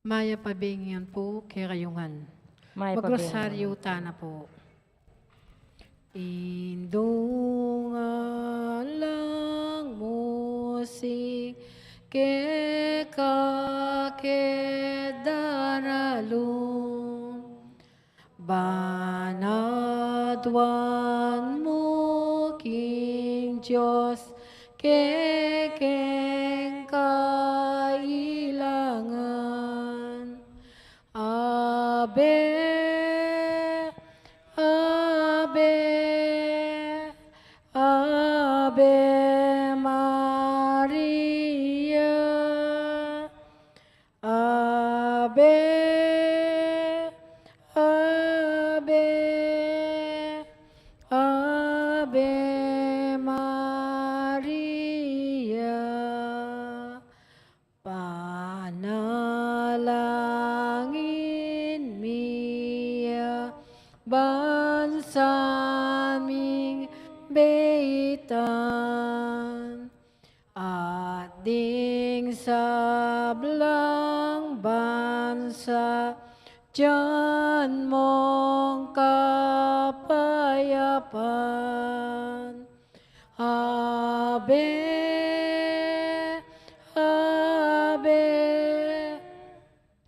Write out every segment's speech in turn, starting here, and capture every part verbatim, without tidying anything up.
Mayap a bie ngan pu kekayu ngan. Mayap a bie ngan. Magrosaryo tana pu. Indung alang mu sing keka keda ralung, banatwan mu king Dios kekeng kailangan. Ave, Ave, Ave Maria. Ave, Ave, Ave Maria. Panalangin mi a bansa ming beitan, at ding sablang bansa, dinan mong kapayapan. Ave, Ave,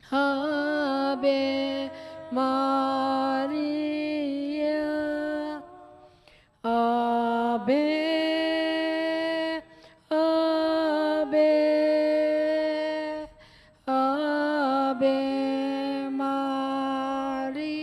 Ave Maria. Ave, Ave, Ave Maria.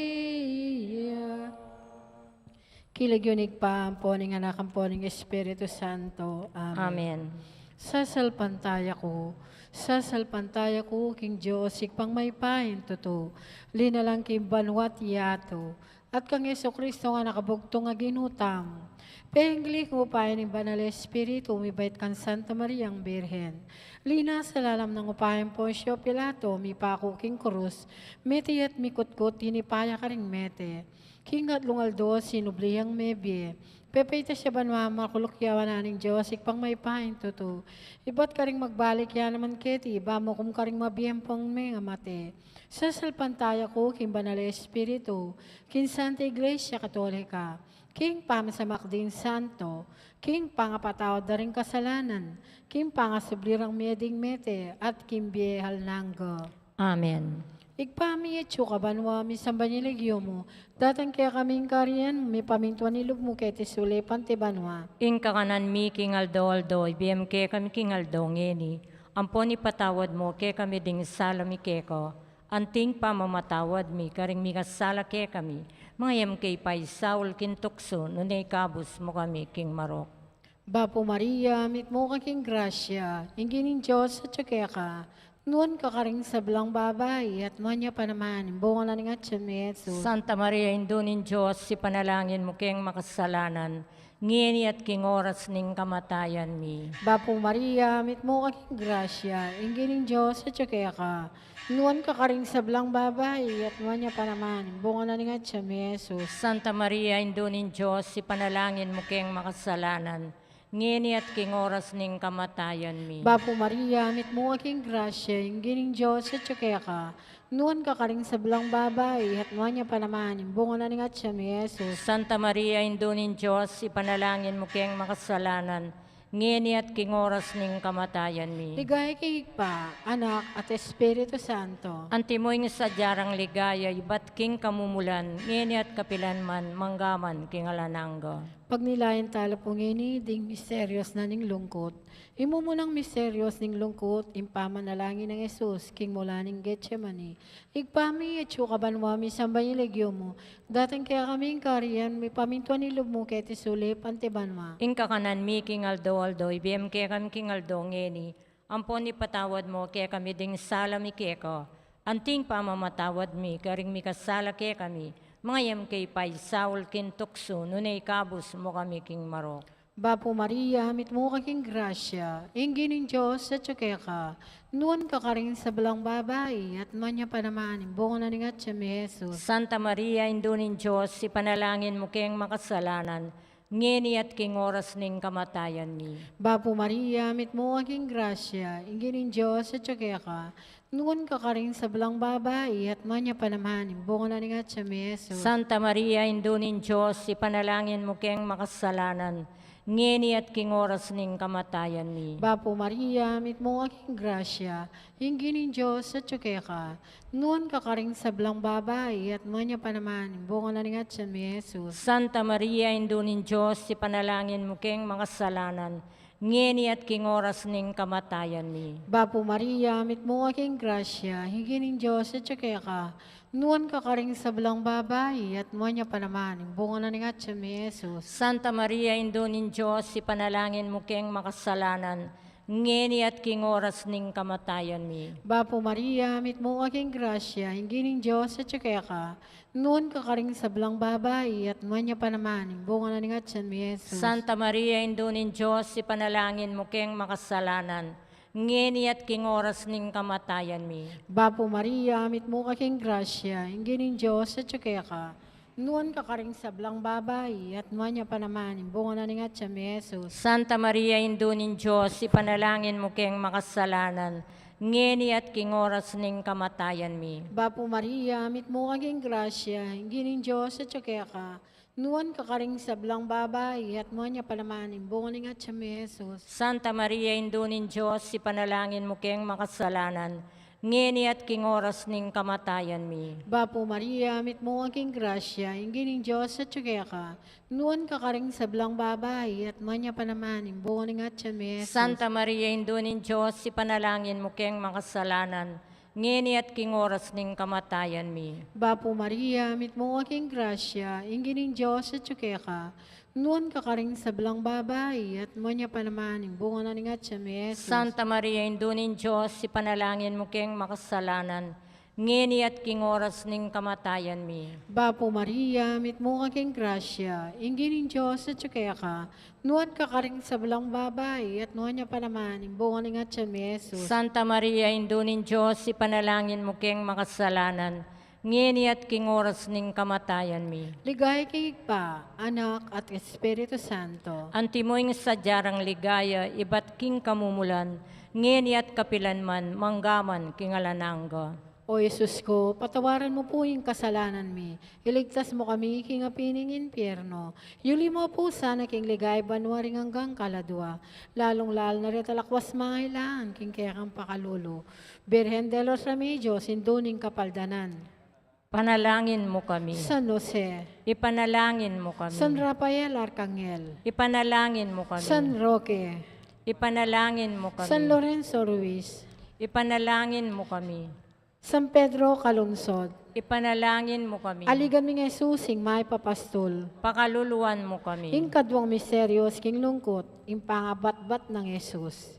King lagyu ning Ibpa, ampo ning Anak, ampo ning Espiritu Santo. Amen. Amen. Sasalpantaya ku, sasalpantaya ku king Dios, Ibpang mayupayang tutu, linalang king banua't yatu, at kang Jesucristo a Anak a bugtung a Ginu tamu. Pengli king upaya ning Banal a Espiritu, mibait kang Santa Mariang Birhen, linasa lalam ning upaya nang Poncio Pilato, mipaku king krus, mete at mikutkut, tinipa ya karing mete. King atlung aldo sinubli yang mebie. Pepaitas ya banua, makuluk ya wanan ning Dios, Ibpang mayupayang tutu. Ibat karing magbalik ya naman keti, ibat mu kum karing mabie ampong mengamate. Sasalpantaya ku king Banal a Espiritu, king Santa Iglesia Katolika, king pamasamak ding santo, king pangapatawad da ring kasalanan, king pangasubli rang mie ding mete, at king bie alang angga. Amen. Ibpa mi, atsu ka banua, misamban ya ing lagyu mu, datang kekami ing kayarian mu, mipamintuan ing lub mu keti sulip anti banua. Ing kakanan mi king aldo-aldo, ibie mu kekami king aldo ngeni. Ampon ipatawad mu kekami ding sala mi keka, anting pamamatawad mi karing mikasala kekami. Manga e mu ke paisaul king tuksu, nune ikabus mu kami king marok. Bapu Maria, mitmu ka king grasya, ing Ginung Dios atyu keka, nuan ka karing sablang babai, at nuan ya pa naman ing bunga na ning atyan mu, i Jesus. Santa Maria, Indu ning Dios, ipanalangin mu keng makasalanan, ngeni at king oras ning kamatayan mi. Bapu Maria, mitmu ka king grasya, ing Ginung Dios atyu keka, nuan ka karing sablang babai, at nuan ya pa naman ing bunga na ning atyan mu, i Jesus. Santa Maria, Indu ning Dios, ipanalangin mu keng makasalanan, ngeni at king oras ning kamatayan mi. Bapu Maria, mitmu ka king grasya, ing Ginung Dios atyu keka, nuan ka karing sablang babai, at nuan ya pa naman ing bunga na ning atyan mu, i Jesus. Santa Maria, Indu ning Dios, ipanalangin mu keng makasalanan, ngeni at king oras ning kamatayan mi. Ligaya king Ibpa, Anak, at Espiritu Santo. Antimo ing sadya rang ligaya, ibat king kamumulan, ngeni at kapilan man, mangga man king alang angga. Pagnilayan tala pu ngeni ding misterios na ning lungkut. Ing mumunang misterios ning lungkut, ing pamanalangin nang Jesus king mula ning Getsemani. Ibpa mi, atsu ka banua, misamban ya ing lagyu mu, datang kekami ing kayarian mu, mipamintuan ing lub mu keti sulip anti banua. Ing kakanan mi king aldo-aldo, ibie mu kekami king aldo ngeni. Ampon ipatawad mu kekami ding sala mi keka, anting pamamatawad mi karing mikasala kekami. Manga e mu ke paisaul king tuksu, nune ikabus mu kami king marok. Bapu Maria, mitmu ka king grasya, ing Ginung Dios atyu keka, nuan ka karing sablang babai, at nuan ya pa naman ing bunga na ning atyan mu, i Jesus. Santa Maria, Indu ning Dios, ipanalangin mu keng makasalanan, ngeni at king oras ning kamatayan mi. Bapu Maria, mitmu ka king grasya, ing Ginung Dios atyu keka, Nuan ka karing sablang babai, at nuan ya pa naman ing bunga na ning atyan mu, i Jesus. Santa Maria, Indu ning Dios, ipanalangin mu keng makasalanan, ngeni at king oras ning kamatayan mi. Bapu Maria, mitmu ka king grasya, ing Ginung Dios atyu keka. Nuan ka karing sablang babai, at nuan ya pa naman ing bunga na ning atyan mu, i Jesus. Santa Maria, Indu ning Dios, ipanalangin mu keng makasalanan, ngeni at king oras ning kamatayan mi. Bapu Maria, mitmu ka king grasya, ing Ginung Dios atyu keka. Nuan ka karing sablang babai, at nuan ya pa naman ing bunga na ning atyan mu, i Jesus. Santa Maria, Indu ning Dios, ipanalangin mu keng makasalanan, ngeni at king oras ning kamatayan mi. Bapu Maria, mitmu ka king grasya, ing Ginung Dios atyu keka. Nuan ka karing sablang babai, at nuan ya pa naman ing bunga na ning atyan mu, i Jesus. Santa Maria, Indu ning Dios, ipanalangin mu keng makasalanan, ngeni at king oras ning kamatayan mi. Bapu Maria, mitmu ka king grasya, ing Ginung Dios atyu keka. Nuan ka karing sablang babai, at nuan ya pa naman ing bunga na ning atyan mu, i Jesus. Santa Maria, Indu ning Dios, ipanalangin mu keng makasalanan, ngeni at king oras ning kamatayan mi. Bapu Maria, mitmu ka king grasya, ing Ginung Dios atyu keka. Nuan ka karing sablang babai, at nuan ya pa naman ing bunga ning atyan mu, i Jesus. Santa Maria, Indu ning Dios, ipanalangin mu keng makasalanan, ngeni at king oras ning kamatayan mi. Bapu Maria, mitmu ka king grasya, ing Ginung Dios atyu keka. Nuan ka karing sablang babai, at nuan ya pa naman ing bunga ning atyan mu, i Jesus. Santa Maria, Indu ning Dios, ipanalangin mu keng makasalanan, ngeni at king oras ning kamatayan mi. Bapu Maria, mitmu ka king grasya, ing Ginung Dios atyu keka. Nuan ka karing sablang babai, at nuan ya pa naman ing bunga na ning atyan mu, i Jesus. Santa Maria, Indu ning Dios, ipanalangin mu keng makasalanan, ngeni at king oras ning kamatayan mi. Bapu Maria, mitmu ka king grasya, ing Ginung Dios atyu keka. Nuan ka karing sablang babai, at nuan ya pa naman ing bunga ning atyan mu, i Jesus. Santa Maria, Indu ning Dios, ipanalangin mu keng makasalanan, ngeni at king oras ning kamatayan mi. Ligaya king Ibpa, Anak, at Espiritu Santo. Antimo ing sadya rang ligaya ibat king kamumulan, ngeni at kapilan man, mangga man king alang angga. O Jesus ku, patawaran mu pu ing kasalanan mi, iligtas mu kami king api ning impyerno, yuli mu pu sana king ligaya banua ring anggang kaladua, lalung-lalu na reta lakwas mangailangan king kekang pakalulu. Birhen de los Remedios, Indu ning Kapaldanan. Ipanalangin mu kami. San Jose. Ipanalangin mu kami. San Rafael Arcangel. Ipanalangin mu kami. San Roque. Ipanalangin mu kami. San Lorenzo Ruiz. Ipanalangin mu kami. San Pedro Calungsod. Ipanalangin mu kami. Aligan ming Jesus, ing mayap a pastul. Pakaluluan mu kami. Ing kaduang misteryos king lungkut, ing pangabatbat nang Jesus.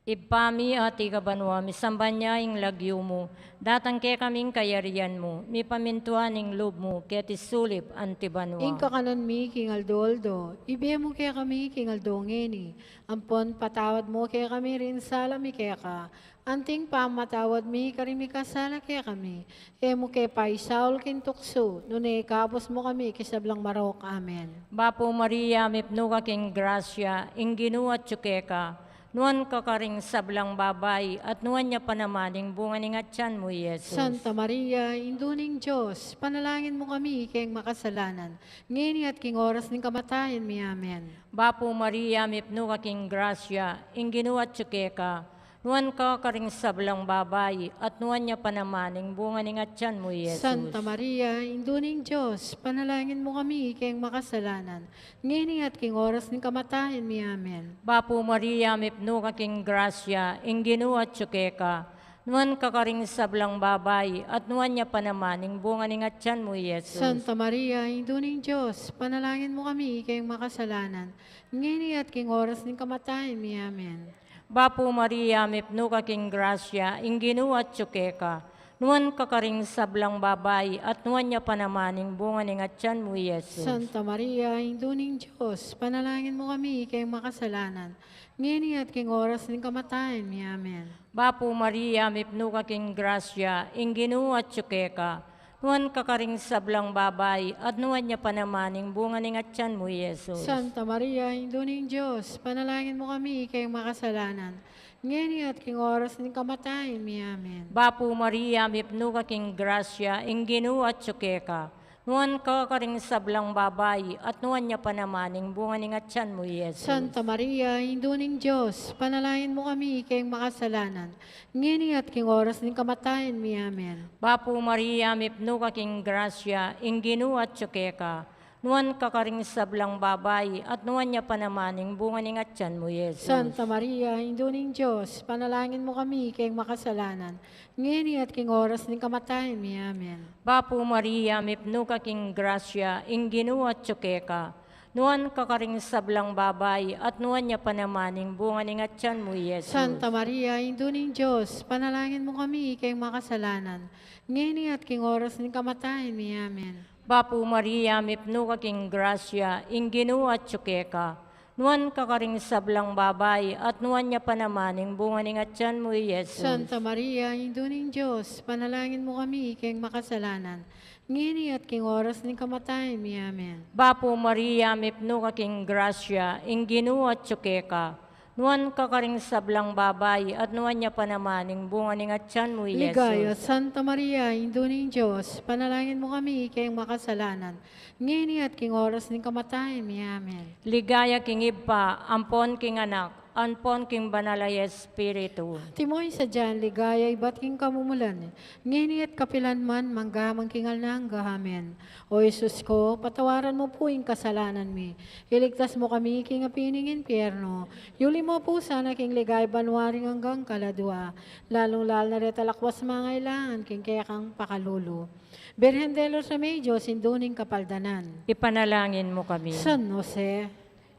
Ibpa mi, atiu ka banua, misamban ya ing lagyu mu, datang kekami ing kayarian mu, mipamintuan ing lub mu keti sulip anti banua. Ing kakanan mi king aldo-aldo ibie mu kekami king aldo ngeni, ampon patawad mu kekami ring sala mi keka, anti ing pamamatawad mi karing mikasala kekami. E mu ke paisaul king tuksu, nune ikabus mu kami king sablang marok. Amen. Bapu Maria, mipnu ka king grasya, ing Ginu atyu keka. Nuan ka karing sablang babai, at nuan ya pa naman ing bunga ning atyan mu, i Jesus. Santa Maria, Indu ning Dios, ipanalangin mu kami keng makasalanan, ngeni at king oras ning kamatayan mi. Amen. Bapu Maria, mipnu ka king grasya, ing Ginu atyu keka. Nuan ka karing sablang babai, at nuan ya pa naman ing bunga ning atyan mu, i Jesus. Santa Maria, Indu ning Dios, ipanalangin mu kami keng makasalanan, ngeni at king oras ning kamatayan mi. Amen. Bapu Maria, mipnu ka king grasya, ing Ginu atyu keka. Nuan ka karing sablang babai, at nuan ya pa naman ing bunga ning atyan mu, i Jesus. Santa Maria, Indu ning Dios, ipanalangin mu kami keng makasalanan, ngeni at king oras ning kamatayan mi. Amen. Bapu Maria, mipnu ka king grasya, ing Ginu atyu keka. Nuan ka karing sablang babai, at nuan ya pa naman ing bunga ning atyan mu, i Jesus. Santa Maria, Indu ning Dios, ipanalangin mu kami keng makasalanan, ngeni at king oras ning kamatayan mi. Amen. Bapu Maria, mipnu ka king grasya, ing Ginu atyu keka. Nuan ka karing sablang babai, at nuan ya pa naman ing bunga ning atyan mu, Jesus. Santa Maria, Indu ning Dios, ipanalangin mu kami king makasalanan, ngeni at king oras ning kamatayan mi. Amen. Bapu Maria, mipnu ka king grasya, ing Ginu atyu keka. Nuan ka karing sablang babai, at nuan ya pa naman ing bunga ning atyan mu, Jesus. Santa Maria, Indu ning Dios, ipanalangin mu kami king makasalanan, ngeni at king oras ning kamatayan mi. Amen. Bapu Maria, mipnu ka king grasya, ing Ginu atyu keka. Nuan ka karing sablang babai, at nuan ya pa naman ing bunga ning atyan mu, Jesus. Santa Maria, Indu ning Dios, ipanalangin mu kami king makasalanan, ngeni at king oras ning kamatayan mi. Amen. Bapu Maria, mipnu ka king grasya, ing Ginu atyu keka. Nuan ka karing sablang babai, at nuan ya pa naman ing bunga ning atyan mu, Jesus. Santa Maria, Indu ning Dios, ipanalangin mu kami king makasalanan, ngeni at king oras ning kamatayan mi. Amen. Bapu Maria, mipnu ka king grasya, ing Ginu atyu keka. Nuan ka karing sablang babai, at nuan ya pa naman ing bunga ning atyan mu, Jesus. Santa Maria, Indu ning Dios, ipanalangin mu kami king makasalanan, ngeni at king oras ning kamatayan mi. Amen. Bapu Maria, mipnu ka king grasya, ing Ginu atyu keka. Nuan ka karing sablang babai, at nuan ya pa naman ing bunga ning atyan mu, Jesus. Ligaya, Santa Maria, Indu ning Dios, ipanalangin mu kami king makasalanan, ngeni at king oras ning kamatayan mi. Amen. Ligaya king Ibpa, ampon king Anak, ampon king Banal a Espiritu. Antimo ing sadyang ligaya ibat king kamumulan, ngeni at kapilan man, mangga man king alang angga. Amen. O Jesus ko, patawaran mu pu ing kasalanan mi, iligtas mu kami king api ning impyerno, yuli mu pu sana king ligaya banua ring anggang kaladua, lalung-lalu na reta lakwas mangailangan king kekang pakalulu. Birhen de los Remedios, Indu ning Kapaldanan, ipanalangin mu kami. San Jose,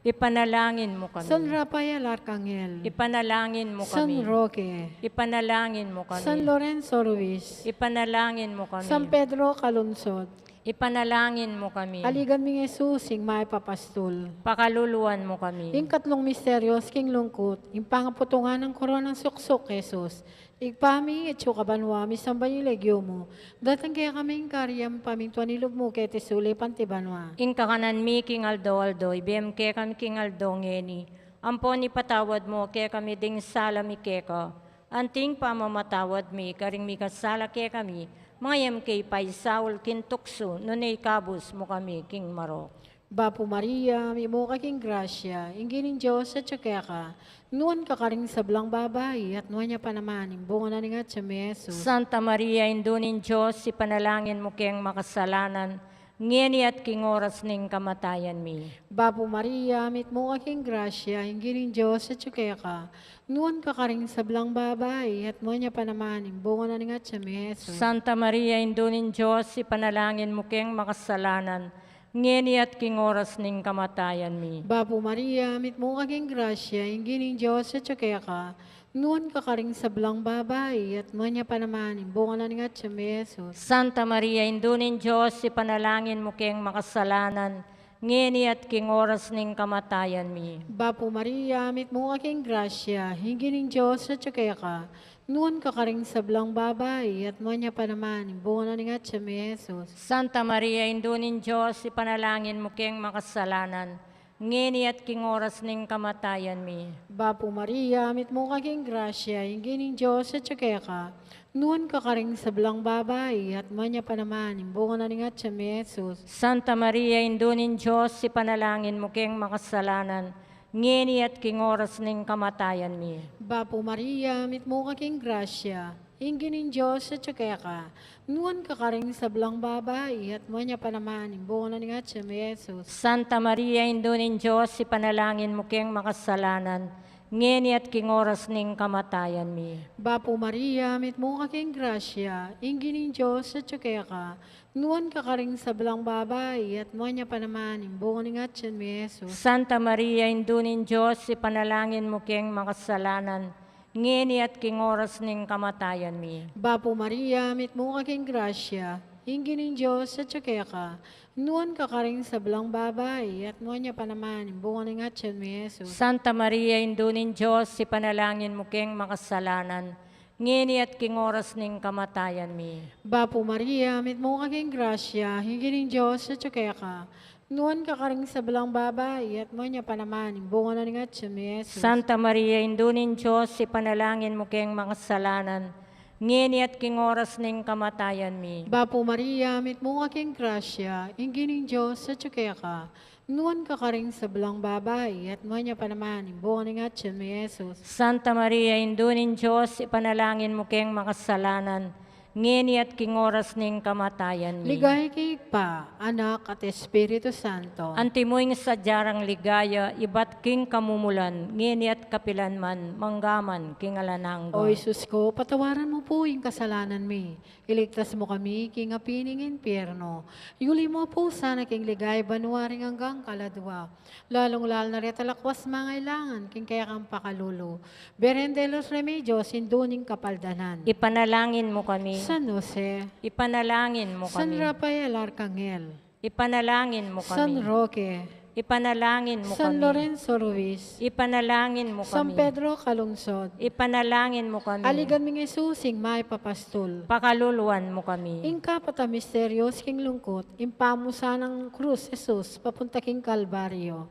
ipanalangin mu kami. San Rafael Arcangel, ipanalangin mu kami. San Roque, ipanalangin mu kami. San Lorenzo Ruiz, ipanalangin mu kami. San Pedro Calungsod, ipanalangin mu kami. Aligan ming Jesus, ing mayap a pastul, pakaluluan mu kami. Ing katlung misteryos king lungkut, ing pangaputungan nang koronang suksuk Jesus. Ibpa mi, atsu ka banua, misamban ya ing lagyu mu, datang kekami ing kayarian mu, mipamintuan ing lub mu keti sulip anti banua. Ing kakanan mi king aldo-aldo ibie mu kekami king aldo ngeni, ampon ipatawad mu kekami ding sala mi keka, anti ing pamamatawad mi karing mikasala kekami, manga e mu ke paisaul king tuksu, nune ikabus mu kami king marok. Bapu Maria, mitmu ka king grasya, ing Ginung Dios atyu keka, nuan ka karing sablang babai, at nuan ya pa naman ing bunga na ning atyan mu, i Jesus. Santa Maria, Indu ning Dios, ipanalangin mu keng makasalanan, ngeni at king oras ning kamatayan mi. Bapu Maria, mitmu ka king grasya, ing Ginung Dios atyu keka, nuan ka karing sablang babai, at nuan ya pa naman ing bunga na ning atyan mu, i Jesus. Santa Maria, Indu ning Dios, ipanalangin mu keng makasalanan, ngeni at king oras ning kamatayan mi. Bapu Maria, mitmu ka king grasya, ing Ginung Dios atyu keka, nuan ka karing sablang babai, at nuan ya pa naman ing bunga na ning atyan mu, i Jesus. Santa Maria, Indu ning Dios, ipanalangin mu keng makasalanan, ngeni at king oras ning kamatayan mi. Bapu Maria, mitmu ka king grasya, ing Ginung Dios atyu keka, nuan ka karing sablang babai, at nuan ya pa naman ing bunga na ning atyan mu, i Jesus. Santa Maria, Indu ning Dios, ipanalangin mu keng makasalanan, ngeni at king oras ning kamatayan mi. Bapu Maria, mitmu ka king grasya, ing Ginung Dios atyu keka, nuan ka karing sablang babai, at nuan ya pa naman ing bunga na ning atyan mu, i Jesus. Santa Maria, Indu ning Dios, ipanalangin mu keng makasalanan, ngeni at king oras ning kamatayan mi. Bapu Maria, mitmu ka king grasya, ing Ginung Dios atyu keka, nuan ka karing sablang babai, at nuan ya pa naman ing bunga na ning atyan mu, i Jesus. Santa Maria, Indu ning Dios, ipanalangin mu keng makasalanan, ngeni at king oras ning kamatayan mi. Bapu Maria, mitmu ka king grasya, ing Ginung Dios atyu keka, nuan ka karing sablang babai, at nuan ya pa naman ing bunga ning atyan mu, i Jesus. Santa Maria, Indu ning Dios, ipanalangin mu keng makasalanan, ngeni at king oras ning kamatayan mi. Bapu Maria, mitmu ka king grasya, ing Ginung Dios atyu keka, nuan ka karing sablang babai, at nuan ya pa naman ing bunga ning atyan mu, i Jesus. Santa Maria, Indu ning Dios, ipanalangin mu keng makasalanan, ngeni at king oras ning kamatayan mi. Bapu Maria, mitmu ka king grasya, ing Ginung Dios atyu keka. Nuan ka karing sablang babai, at nuan ya pa naman ing bunga na ning atyan mu, Jesus. Santa Maria, Indu ning Dios, ipanalangin mu keng makasalanan, ngeni at king oras ning kamatayan mi. Bapu Maria, mitmu ka king grasya, ing Ginung Dios atyu keka. Nuan ka karing sablang babai, at nuan ya pa naman ing bunga ning atyan mu, Jesus. Santa Maria, Indu ning Dios, ipanalangin mu keng makasalanan, ngeni at king oras ning kamatayan mi. Ligaya king Ibpa, Anak, at Espiritu Santo. Antimo ing sadya rang ligaya, ibat king kamumulan, ngeni at kapilan man, manggaman king alang angga. O Jesus ko, patawaran mu pu ing kasalanan mi. Iligtas mu kami king api ning impyerno. Yuli mu pu sana king ligaya banua ring anggang kaladua. Lalung-lalu na reta lakwas mangailangan king kekang pakalulu. Birhen de los Remedios, Indu ning Kapaldanan. Ipanalangin mu kami. San Jose. Ipanalangin mu kami. San Rafael Arcangel. Ipanalangin mu kami. San Roque. Ipanalangin mu kami. San Lorenzo Ruiz. Ipanalangin mu kami. San Pedro Calungsod. Ipanalangin mu kami. Aligan ming Jesus ing mayap a pastul. Pakaluluan mu kami. Ing kapat a misteryo king lungkut, ing pamusan nang krus Jesus papunta king Kalbaryo.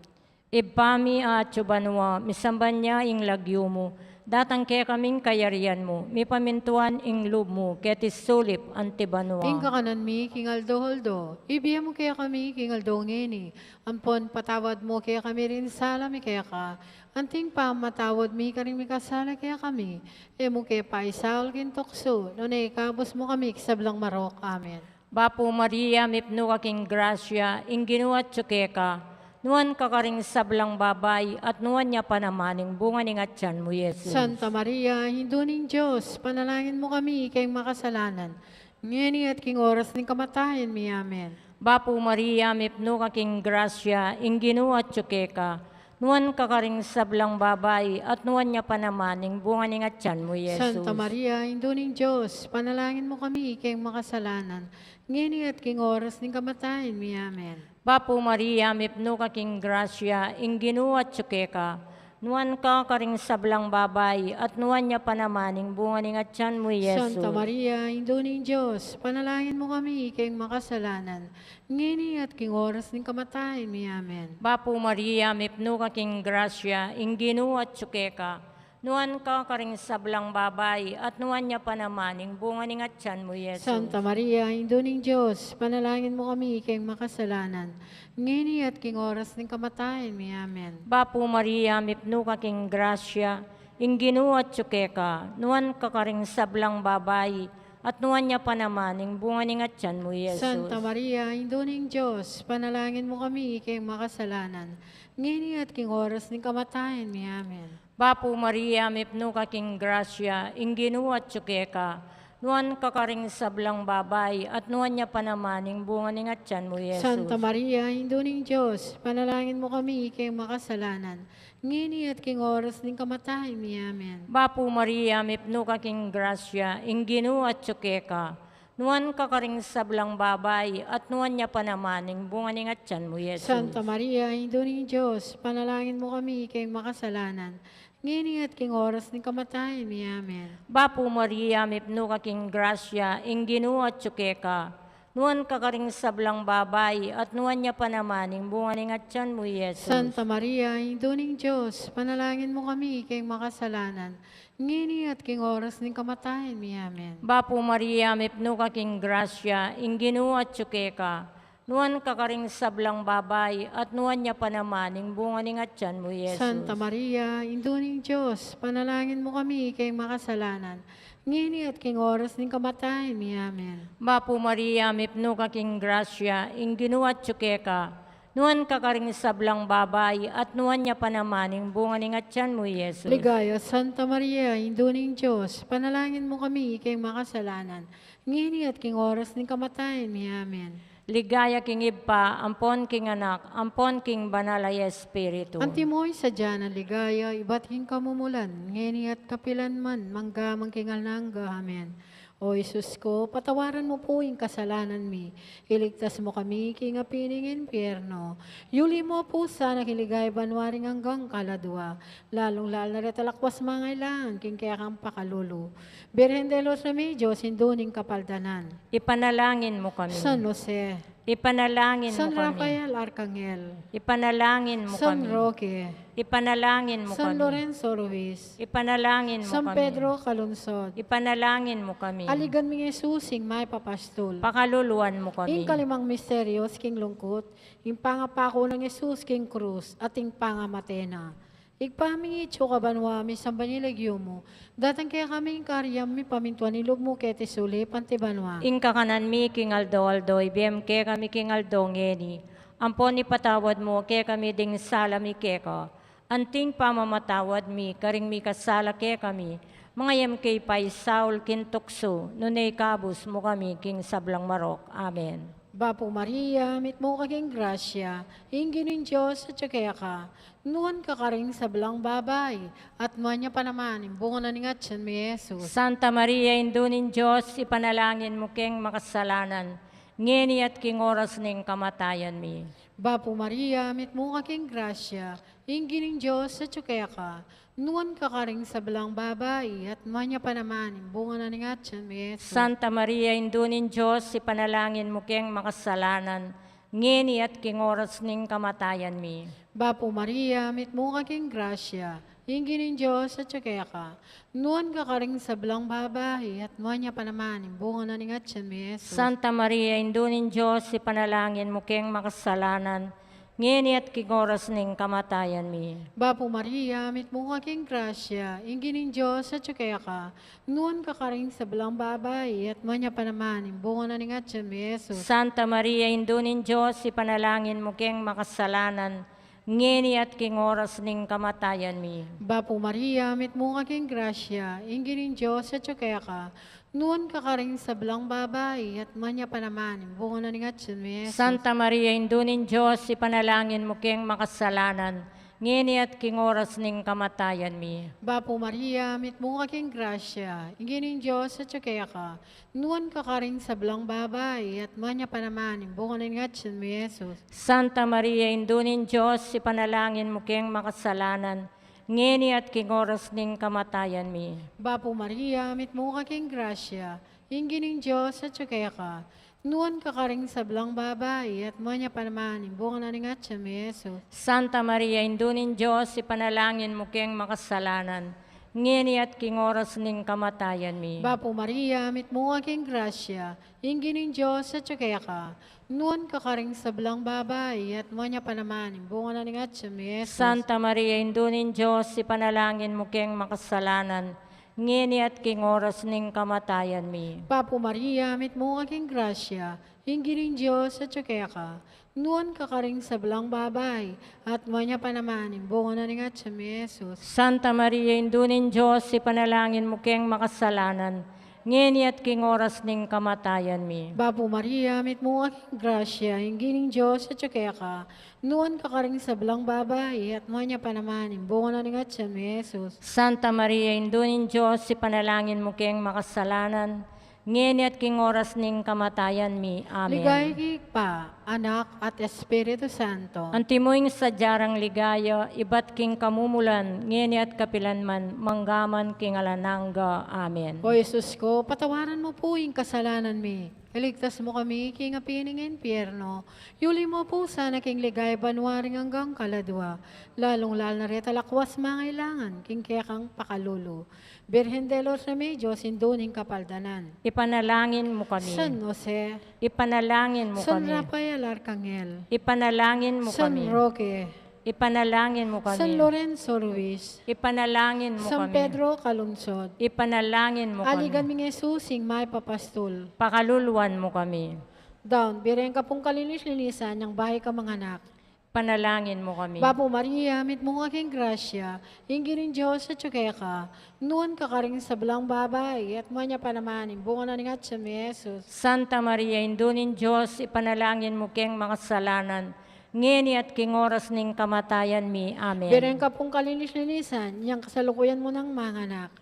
Ibpa mi atsu ka banua, misamban ya ing lagyu mu, datang kekami ing kayarian mu, mipamintuan ing lub mu keti sulip anti banua. Ing kakanan mi king aldo-aldo, ibie mu kekami king aldo ngeni, ampon patawad mu kekami ring sala mi keka, anti ing pamamatawad mi karing mikasala kekami, e mu ke paisaul king tuksu, nune ikabus mu kami king sablang marok. Amen. Bapu Maria, mipnu ka king grasya, ing Ginu atyu keka, nuan ka karing sablang babai, at nuan ya pa naman ing bunga ning atyan mu, Jesus. Santa Maria, Indu ning Dios, ipanalangin mu kami king makasalanan, ngeni at king oras ning kamatayan mi. Amen. Bapu Maria, mipnu ka king grasya, ing Ginu atyu keka, nuan ka karing sablang babai, at nuan ya pa naman ing bunga ning atyan mu, Jesus. Santa Maria, Indu ning Dios, ipanalangin mu kami king makasalanan, ngeni at king oras ning kamatayan mi. Amen. Bapu Maria, mipnu ka king grasya, ing Ginu atyu keka, nuan ka karing sablang babai, at nuan ya pa naman ing bunga ning atyan mu, Jesus. Santa Maria, Indu ning Dios, ipanalangin mu kami king makasalanan, ngeni at king oras ning kamatayan mi. Amen. Bapu Maria, mipnu ka king grasya, ing Ginu atyu keka, nuan ka karing sablang babai, at nuan ya pa naman ing bunga ning atyan mu, Jesus. Santa Maria, Indu ning Dios, ipanalangin mu kami king makasalanan, ngeni at king oras ning kamatayan mi. Amen. Bapu Maria, mipnu ka king grasya, ing Ginu atyu keka, nuan ka karing sablang babai, at nuan ya pa naman ing bunga ning atyan mu, Jesus. Santa Maria, Indu ning Dios, ipanalangin mu kami king makasalanan, ngeni at king oras ning kamatayan mi. Amen. Bapu Maria, mipnu ka king grasya, ing Ginu atyu keka, nuan ka karing sablang babai, at nuan ya pa naman ing bunga ning atyan mu, Jesus. Santa Maria, Indu ning Dios, ipanalangin mu kami king makasalanan, ngeni at king oras ning kamatayan mi. Amen. Bapu Maria, mipnu ka king grasya, ing Ginu atyu keka, nuan ka karing sablang babai, at nuan ya pa naman ing bunga ning atyan mu, Jesus. Santa Maria, Indu ning Dios, ipanalangin mu kami king makasalanan, ngeni at king oras ning kamatayan mi. Amen. Bapu Maria, mipnu ka king grasya, ing Ginu atyu keka, nuan ka karing sablang babai, at nuan ya pa naman ing bunga ning atyan mu, Jesus. Santa Maria, Indu ning Dios, ipanalangin mu kami king makasalanan, ngeni at king oras ning kamatayan mi. Amen. Bapu Maria, mipnu ka king grasya, ing Ginu atyu keka, nuan ka karing sablang babai, at nuan ya pa naman ing bunga ning atyan mu, Jesus. Santa Maria, Indu ning Dios, ipanalangin mu kami king makasalanan, ngeni at king oras ning kamatayan mi. Amen. Bapu Maria, mipnu ka king grasya, ing Ginu atyu keka, nuan ka karing sablang babai, at nuan ya pa naman ing bunga ning atyan mu, Jesus. Ligaya, Santa Maria, Indu ning Dios, ipanalangin mu kami king makasalanan, ngeni at king oras ning kamatayan mi. Amen. Ligaya king Ibpa, ampon king Anak, ampon king Banal a Espiritu. Antimo ing sadya nang ligaya, ibat king kamumulan, ngeni at kapilan man, mangga man king alang angga. Amen. O Jesus ko, patawaran mu pu ing kasalanan mi, iligtas mu kami king api ning impyerno, yuli mu pu sana king ligaya banua ring anggang kaladua, lalung-lalu na reta lakwas mangailangan king kekang pakalulu. Birhen de los Remedios, Indu ning Kapaldanan. Ipanalangin mu kami. San Jose. Ipanalangin mu kami. San Rafael Arcangel. Ipanalangin mu kami. San Roque. Ipanalangin mu kami. San Lorenzo Ruiz. Ipanalangin mu kami. San Pedro Calungsod. Ipanalangin mu kami. Aligan mi nang Jesus ing mayap a pastul. Pakaluluan mu kami. Ing kalimang misteryos king lungkut, ing pangapaku nang Jesus king krus, at ing pangamate na. Ibpa mi atsu ka banua, misamban ya ing lagyu mu. Datang kekami ing kayarian mi, pamintuan ing lub mu keti sulip anti banua. Ing kakanan mi king aldo-aldo, ibie mu kekami king aldo ngeni. Ampon ipatawad mu kekami ding sala mi keka, anti ing pamamatawad mi karing mikasala kekami. Manga e mu ke paisaul king tuksu, nune ikabus mu kami king sablang marok. Amen. Bapu Maria, mitmu ka king grasya, ing Ginung Dios atsu keka. Nuan ka karing sablang babai, at nuan ya pa naman ing bunga na ning atyan mu, i Jesus. Santa Maria, Indu ning Dios, ipanalangin mu keng makasalanan, ngeni at king oras ning kamatayan mi. Bapu Maria, mitmu ka king grasya, ing Ginung Dios atsu keka. Nuan ka karing sablang babai, at nuan ya pa naman ing bunga na ning atyan mu, i Jesus. Santa Maria, Indu ning Dios, ipanalangin mu keng makasalanan, ngeni at king oras ning kamatayan mi. Bapu Maria, mitmu ka king grasya, ing Ginung Dios atsu keka. Nuan ka karing sablang babai, at nuan ya pa naman ing bunga na ning atyan mu, i Jesus. Santa Maria, Indu ning Dios, ipanalangin mu keng makasalanan, ngeni at king oras ning kamatayan mi. Bapu Maria, mitmu ka king grasya, ing Ginung Dios atsu keka. Nuan ka karing sablang babai, at nuan ya pa naman ing bunga na ning atyan mu, i Jesus. Santa Maria, Indu ning Dios, ipanalangin mu keng makasalanan, ngeni at king oras ning kamatayan mi. Bapu Maria, mitmu ka king grasya, ing Ginung Dios atsu keka. Nuan ka karing sablang babai, at nuan ya pa naman ing bunga na ning atyan mu, i Jesus. Santa Maria, Indu ning Dios, ipanalangin mu keng makasalanan, ngeni at king oras ning kamatayan mi. Bapu Maria, mitmu ka king grasya, ing Ginung Dios atsu keka. Nuan ka karing sablang babai, at nuan ya pa naman ing bunga na ning atyan mu, i Jesus. Santa Maria, Indu ning Dios, ipanalangin mu keng makasalanan, ngeni at king oras ning kamatayan mi. Bapu Maria, mitmu ka king grasya, ing Ginung Dios atsu keka. Nuan ka karing sablang babai, at nuan ya pa naman ing bunga na ning atyan mu, i Jesus. Santa Maria, Indu ning Dios, ipanalangin mu keng makasalanan, ngeni at king oras ning kamatayan mi. Bapu Maria, mitmu ka king grasya, ing Ginung Dios atsu keka. Nuan ka karing sablang babai, at nuan ya pa naman ing bunga na ning atyan mu, i Jesus. Santa Maria, Indu ning Dios, ipanalangin mu keng makasalanan, ngeni at king oras ning kamatayan mi. Bapu Maria, mitmu ka king grasya, ing Ginung Dios atsu keka. Nuan ka karing sablang babai, at nuan ya pa naman ing bunga na ning atyan mu, i Jesus. Santa Maria, Indu ning Dios, ipanalangin mu keng makasalanan, ngeni at king oras ning kamatayan mi. Bapu Maria, mitmu ka king grasya, ing Ginung Dios atsu keka. Nuan ka karing sablang babai, at nuan ya pa naman ing bunga na ning atyan mu, i Jesus. Santa Maria, Indu ning Dios, ipanalangin mu keng makasalanan, ngeni at king oras ning kamatayan mi. Amen. Ligaya king Ibpa, Anak, at Espiritu Santo. Antimo ing sadya rang ligaya, ibat king kamumulan, ngeni at kapilan man, mangga man king alang angga. Amen. O Jesus ko, patawaran mu pu ing kasalanan mi, iligtas mu kami king api ning impyerno, yuli mu pu sana king ligaya banua ring anggang kaladua, lalung-lalu na reta lakwas mangailangan king kekang pakalulu. Birhen de los Remedios, Indu ning Kapaldanan. Ipanalangin mu kami. San Jose. Ipanalangin mu kami. San Rafael Arcangel. Ipanalangin mu kami. San Roque. Ipanalangin mu kami. San Lorenzo Ruiz. Ipanalangin mu kami. San Pedro Calungsod. Ipanalangin mu kami. Aligan mi nang Jesus ing mayap a pastul. Pakaluluan mu kami. Daun, bire ka pung kalinis-linisan ning bayu kang manganak. Panalangin mu kami. Bapu Maria, mitmu ka king grasya, ing Ginung Dios atsu keka, nuan ka karing sablang babai, at nuan ya pa naman ing bunga na ning atyan mu, i Jesus. Santa Maria, Indu ning Dios, ipanalangin mu keng makasalanan, ngeni at king oras ning kamatayan mi. Amen. Bire ka pung kalinis-linisan ning kasalukuyan mu nang manganak.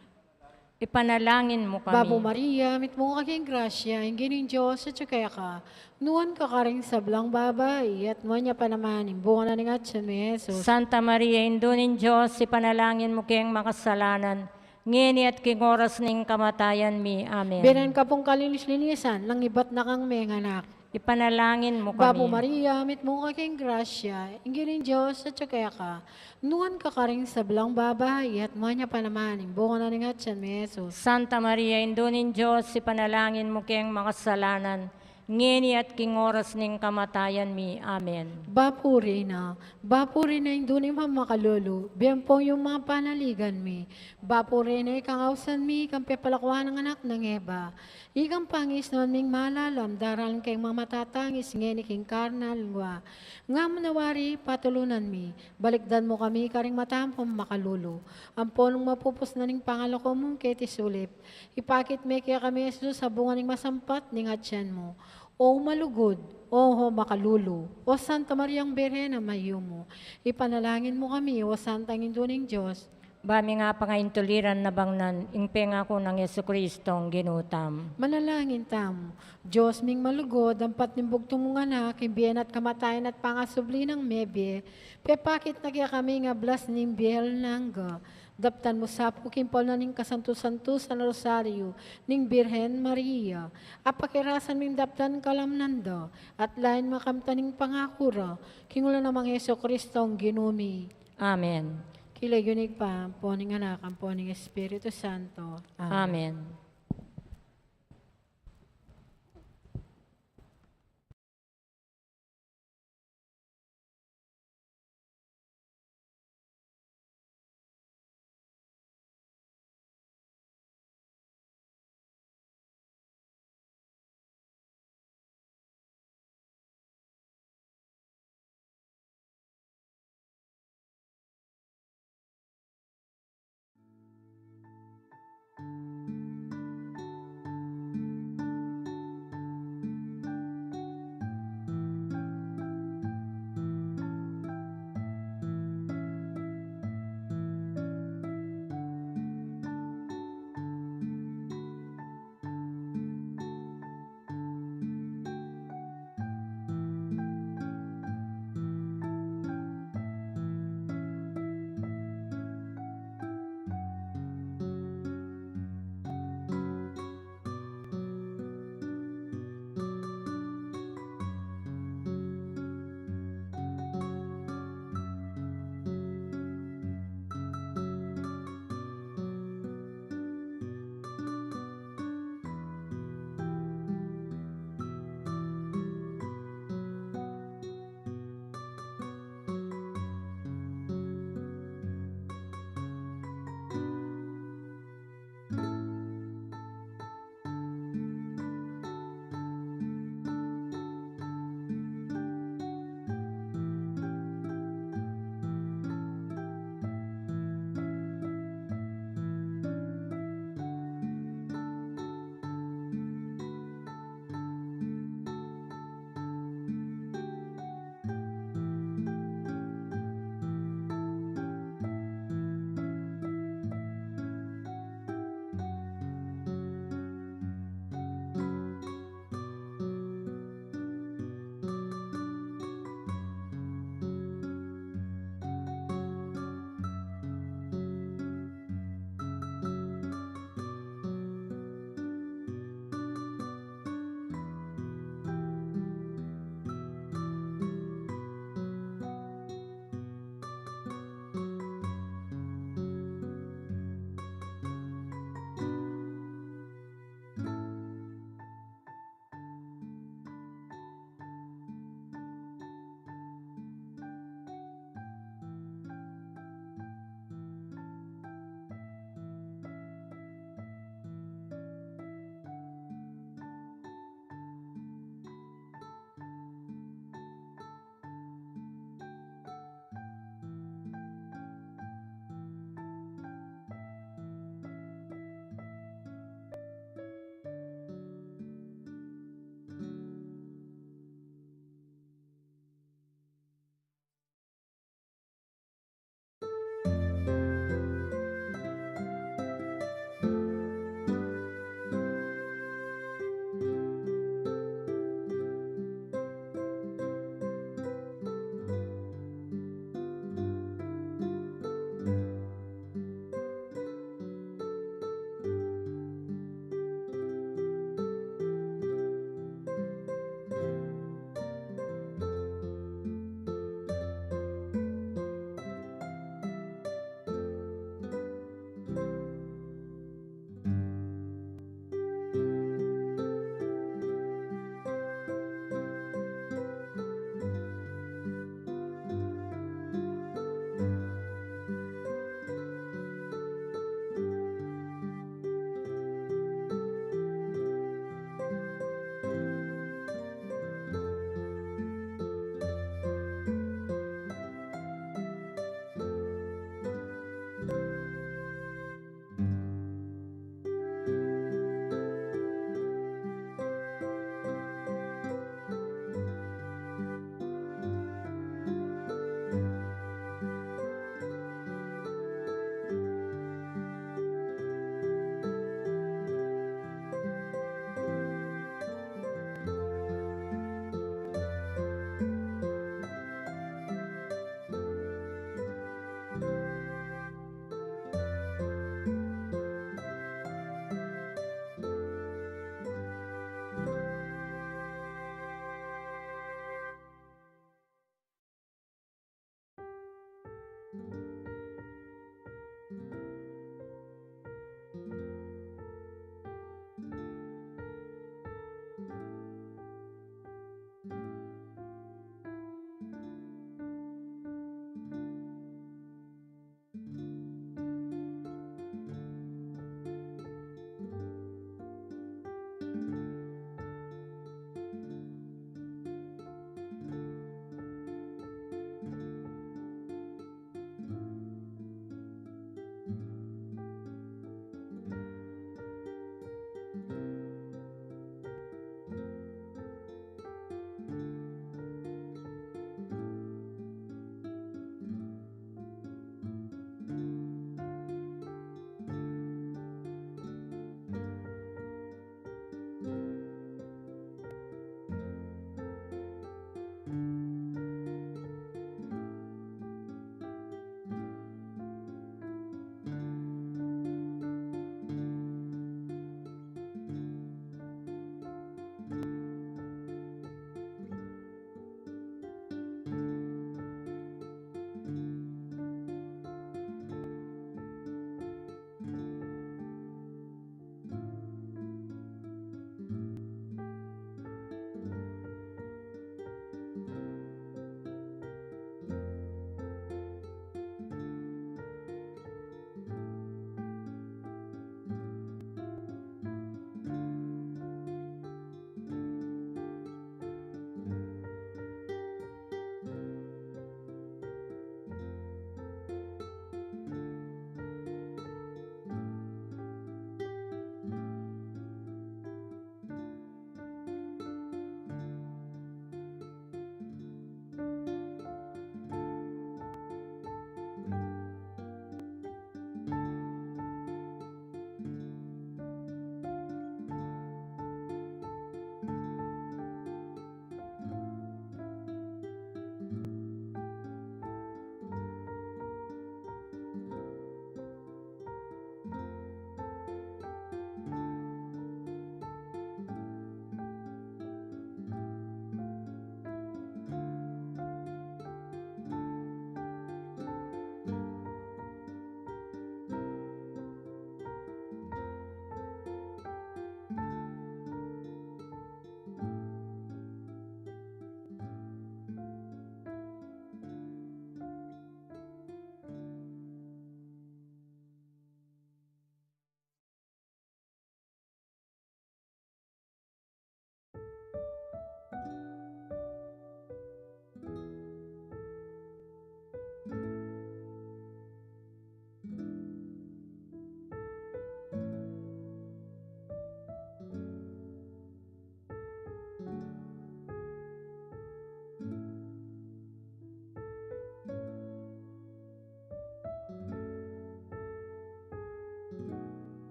Ipanalangin mu kami. Bapu Maria, mitmu ka king grasya, ing Ginung Dios atyu keka. Nuan ka karing sablang babai, at nuan ya pa naman ing bunga na ning atyan mu, i Jesus. Santa Maria, Indu ning Dios, ipanalangin mu keng makasalanan, ngeni at king oras ning kamatayan mi. Amen. Benen ka pung kalinis-linisan, nang ibat na kang menganak. Ipanalangin mu kami. Bapu Maria, mitmu ka king grasya, ing Ginung Dios atyu keka. Nuan ka karing sablang babai, at nuan ya pa naman ing bunga na ning atyan mu, i Jesus. Santa Maria, Indu ning Dios, ipanalangin mu keng makasalanan, ngeni at king oras ning kamatayan mi. Amen. Bapu Reyna, Bapu Reyna, Indu ning mamakalulu, bie mu pung yumapanaligan mi. Bapu Reyna, ikang ausan mi, ikang pepalakuan nang anak nang Eva. Ikang pangisnuan ming malalam, daralan keng mamatatangis, ngeni king karnal lengua. Nga mu na wari patulunan mi, balikdan mu kami karing mata mung makalulu. Ampo nung mapupus na ning pangalako mu keti sulip, ipakit me kekami, i Jesus, a bunga ning masampat ning atyan mu. O malugud, o makalulu, o Santa Mariang Birhen a mayumu, ipanalangin mu kami, o Santang Indu ning Dios, ba mi nga pangaintuliran na bangnan ing pengaku nang Jesucristong Ginu tamu. Manalangin tamu. Dios ming malugud, ampat ning bugtung mung anak, king bie na at kamatayan at pangasubli nang mebie, pepakit na kekami ing ablas ning bie alang angga. Daptan mu sa pu king palu na ning kasantu-santusan a Rosario ning Birhen Maria, a pakirasan ming daptan kalamnan da, at lain makamtan ing pangaku ra, king ula na nang Jesucristong Ginu mi. Amen. King lagyu ning Ibpa, ampo ning Anak, ampo ning Espiritu Santo. Amen. Amen.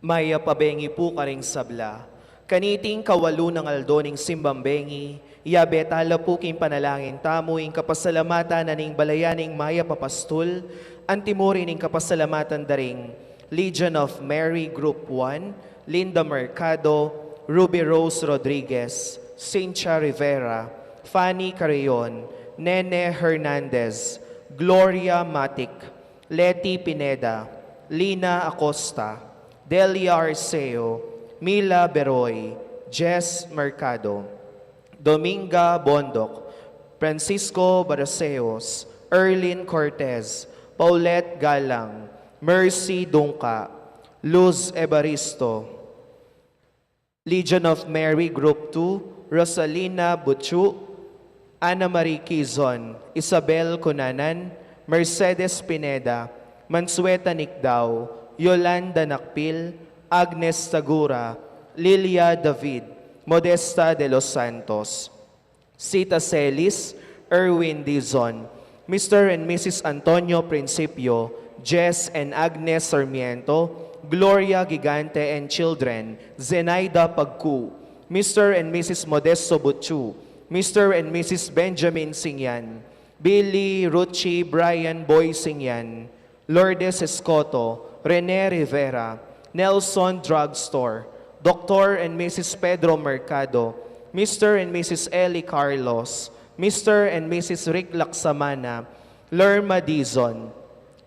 Mayap a bengi pu karing sabla. Kaniting kawalu nang aldo ning simbang bengi, yabe tala pu king panalangin tamu ing kapasalamatan na ning balayan ning mayap a pastul, antimuri ning kapasalamatan da ring Legion of Mary Group one, Linda Mercado, Ruby Rose Rodriguez, Cynthia Rivera, Fanny Carreon, Nene Hernandez, Gloria Matic, Leti Pineda, Lina Acosta, Delia Arceo, Mila Beroy, Jess Mercado, Dominga Bondoc, Francisco Baraceos, Erlin Cortez, Paulette Galang, Mercy Dungca, Luz Evaristo, Legion of Mary Group two, Rosalina Butchu, Ana Marie Quizon, Isabel Cunanan, Mercedes Pineda, Mansueta Nicdao, Yolanda Nakpil, Agnes Tagura, Lilia David, Modesta de los Santos, Sita Celis, Erwin Dizon, Mister and Missus Antonio Principio, Jess and Agnes Sarmiento, Gloria Gigante and children, Zenaida Pagku, Mister and Missus Modesto Butchu, Mister and Missus Benjamin Singyan, Billy, Ruchi, Brian, Boy Singyan, Lourdes Escoto, Rene Rivera, Nelson Drugstore, Doctor and Missus Pedro Mercado, Mister and Missus Eli Carlos, Mister and Missus Rick Laksamana, Lerma Dizon,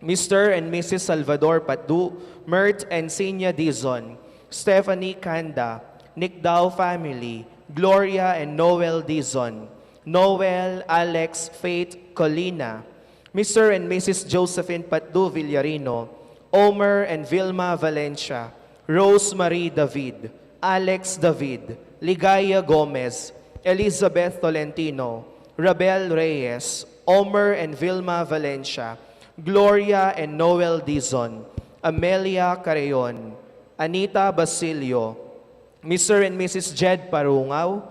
Mister and Missus Salvador Patu, Mert and Sinya Dizon, Stephanie Kanda, Nicdao family, Gloria and Noel Dizon, Noel, Alex, Faith, Colina, Mister and Missus Josephine Patdu Villarino, Omer and Vilma Valencia, Rose Marie David, Alex David, Ligaya Gomez, Elizabeth Tolentino, Rabel Reyes, Omer and Vilma Valencia, Gloria and Noel Dizon, Amelia Carreon, Anita Basilio, Mister and Missus Jed Parungaw,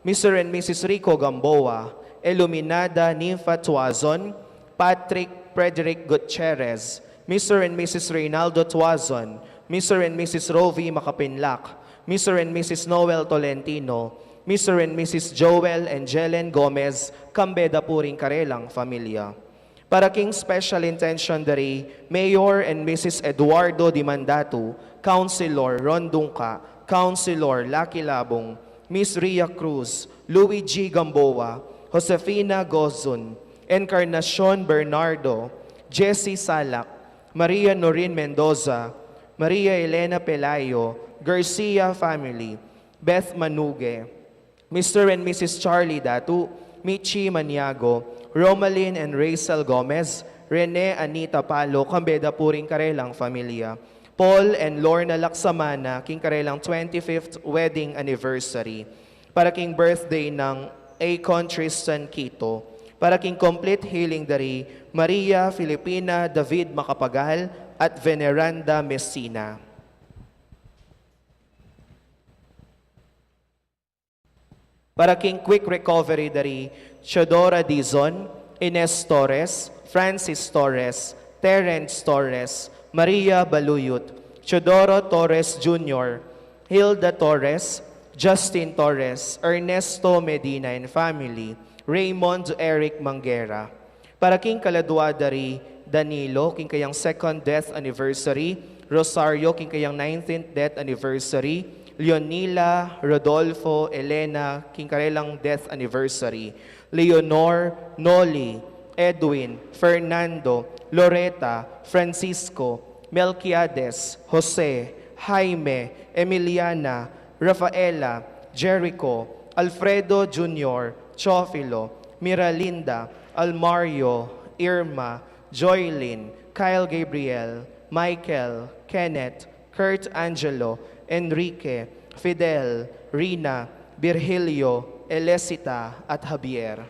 Mister and Missus Rico Gamboa, Iluminada Ninfa Tuazon, Patrick Frederick Gutierrez, Mister and Missus Reynaldo Tuazon, Mister and Missus Rovi Makapinlak, Mister and Missus Noel Tolentino, Mister and Missus Joel and Jelen Gomez, kambe da pu ring karelang familia. Para king special intention da ri Mayor and Missus Eduardo Dimandatu, Councilor Ron Dungca, Councilor Lucky Labung, Miss Ria Cruz, Luigi Gamboa, Josefina Gozun, Encarnacion Bernardo, Jessie Salak, Maria Norin Mendoza, Maria Elena Pelayo, Garcia family, Beth Manuge, Mister and Missus Charlie Datu, Michi Maniago, Romalyn and Rachel Gomez, Rene Anita Palo, kambe da pu ring karelang familia, Paul and Lorna Laksamana, king karelang twenty-fifth wedding anniversary. Para king birthday nang Acon Tristan Quito. Para king complete healing da ri Maria Filipina David Macapagal at Veneranda Messina. Para king quick recovery da ri Teodora Dizon, Ines Torres, Francis Torres, Terence Torres, Maria Baluyut, Teodoro Torres Junior, Hilda Torres, Justin Torres, Ernesto Medina and family, Raymond Eric Manguera. Para king kaladua da ri Danilo, king kayang second death anniversary, Rosario, king kayang nineteenth death anniversary, Leonila, Rodolfo, Elena, king karelang death anniversary, Leonor, Noli, Edwin, Fernando, Loreta, Francisco, Melquiades, Jose, Jaime, Emiliana, Rafaela, Jericho, Alfredo Junior, Teofilo, Miralinda, Almario, Irma, Joylin, Kyle Gabriel, Michael, Kenneth, Kurt Angelo, Enrique, Fidel, Rina, Virgilio, Elecita, at Javier.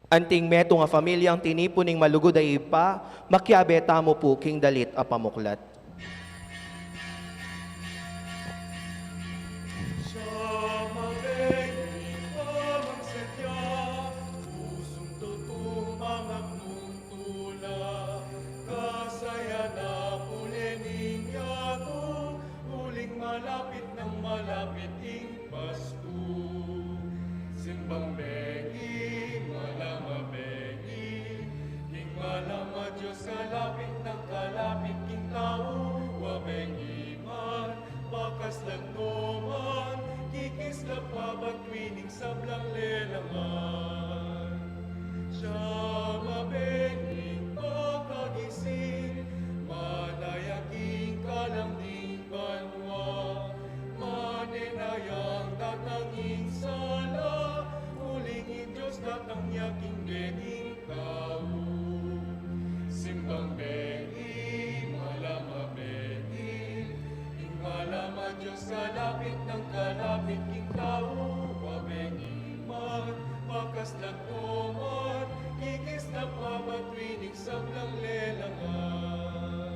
Anting metung a familiang tinipun ning malugud a Ibpa, makiabe tamu pu king dalit a pamuklat. Nang malapit ing Pasko, simbang bengi, malam a bengi, king malam a Dios, kalapit nang kalapit king tau, a bengi man, bakas lagnuman, kikislap a batwi ning sablang lelangan. Siya mabenging pakagising, manaya king kalam ning banua, manenayang datang ing sala, uling ing Dios datang ya king bie ning tau. Simbang bengi, malam a bengi, ing malam a Dios, kalapit nang kalapit king tau, a bengi man, bakas lagnuman, kikislap a batwi ning sablang lelangan.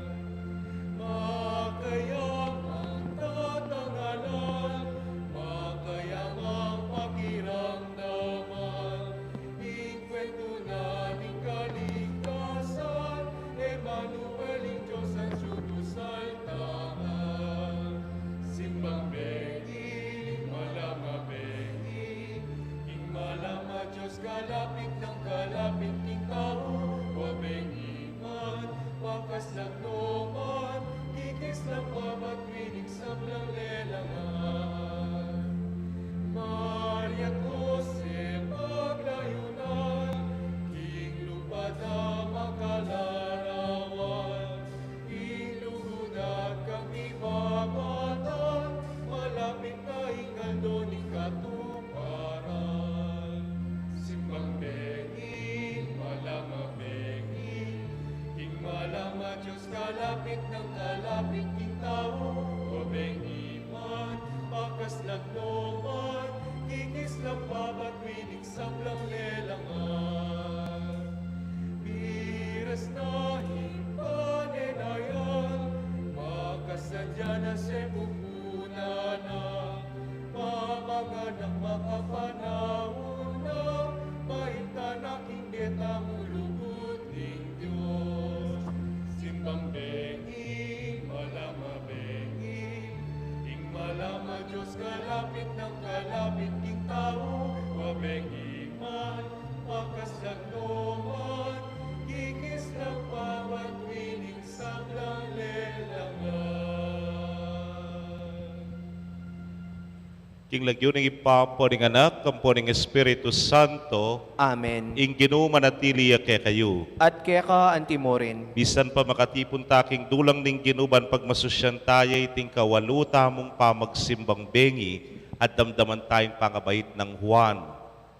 Makayamang tatangalan, makayamang pakiramdaman, ing kwentu na ning kaligtasan, Emmanuel, ing Dios a susuporta. Simbang bengi, malam a bengi, ing malam a Dios, kalapit nang kalapit king tau, a bengi man, bakas lagnuman, kikislap a batwi ning sablang lelangan. Maria at Jose, paglayunan, king lupad a makalarawan, ing lugud at kamibabatan, malapit na ing aldo ning katuparan. Simbang bengi, malam a bengi, ing malam a Dios, kalapit nang kalapit king tau, a bengi man, bakas lagnuman, kikislap a batwi ning sablang lelangan. Miras na ing panenayan, bakas sadya na, sepupunan na, pamangan nang makapanaun na, baintan na king bie tamu lugud ning Dios. Simbang bengi, malam a bengi, ing malam a Dios, kalapit nang kalapit king tau, a bengi man, bakas lagnuman, kikislap a batwi ning sablang lelangan. King lagyu ning Ibpa, ampo ning Anak, ampo ning Espiritu Santo. Amen. Ing Ginu manatili ya kekayu. At keka antimurin. Misan pa makatipun ta king dulang ning Ginu ban pagmasusyan taya iting kawalu tamung pamagsimbang bengi, at damdaman taya ing pangabait nang Juan,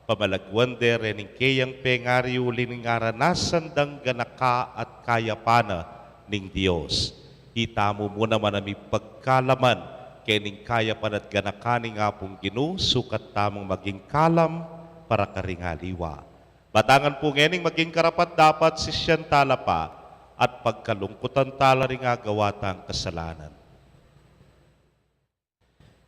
pamalagwan de rening keyang pengari uli ning aranasan dang ganaka at kayapan na ning Dios. Itamu mu naman a mipagkalaman kening kayapan at ganaka ning Apung Ginu, sukat tamung maging kalam para karing aliwa. Batangan pu ngening maging karapat-dapat sisyan tala pa at pagkalungkutan tala ring agawa tang kasalanan.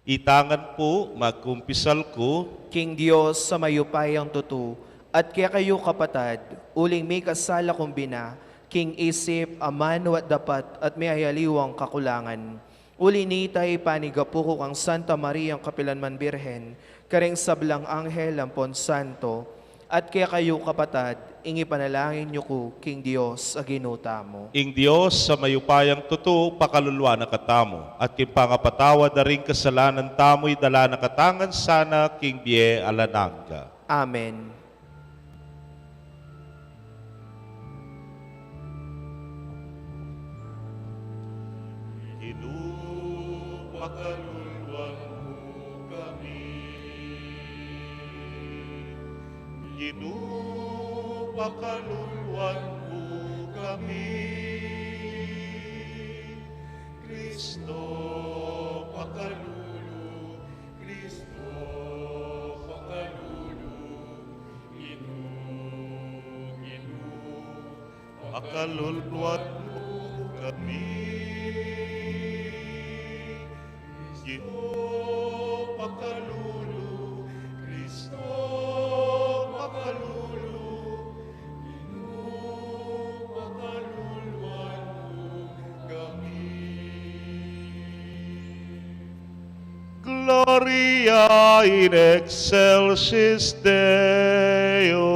Itangan pu, magkumpisal ku king Dios a mayupayang tutu, at kekayu kapatad, uling mikasala kung bina, king isip, amanu at dapat, at miyayaliwang kakulangan. Uli nita, ipanigapu ku kang Santa Mariang kapilanman Birhen, karing sablang anghel ampon santo, at kekayu kapatad, ing ipanalangin yu ku king Dios a Ginu tamu. Ing Dios a mayupayang tutu, pakaluluan na katamu, at king pangapatawad da ring kasalanan tamu, idala na katamu ngan sana king bie alang angga. Amen. Ginu, pakaluluan mu kami. Ginu, pakaluluan mu kami. Kristo, pakalulu. Kristo, pakalulu. Ginu, Ginu, pakaluluan mu kami. Kristo, pakalulu. Kristo, pakalulu. Ginu, pakaluluan mu kami. Gloria in excelsis Deo.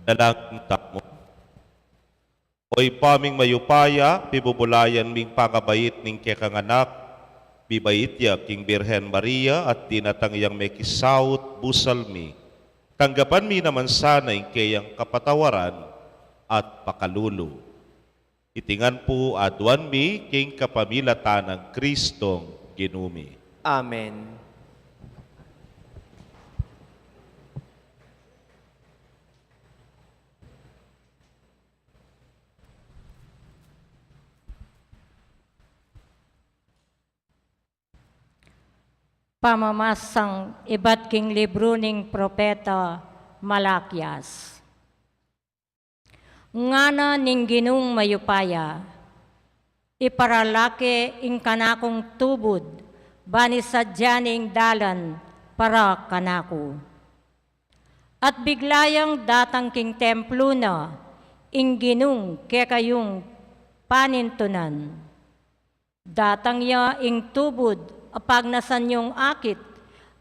Dalangin tamu. O Ibpa ming mayupaya, pibubulayan ming pangabait ning kekang Anak, bibait ya king Birhen Maria at dinatang yang mekisaut busal mi. Tanggapan mi naman sana ing keyang kapatawaran at pakalulu. Iti ngan pu aduan mi king kapamilatan nang Kristong Ginu mi. Amen. Pamamasang ibat king libru ning propeta Malakias. Ngana ning Ginung mayupaya, iparalake ing kanakung tubud, bani sadya ne ing dalan para kanaku. At bigla yang datang king templu na ing Ginung kekayung panintunan. Datang ya ing tubud a pagnasan yung akit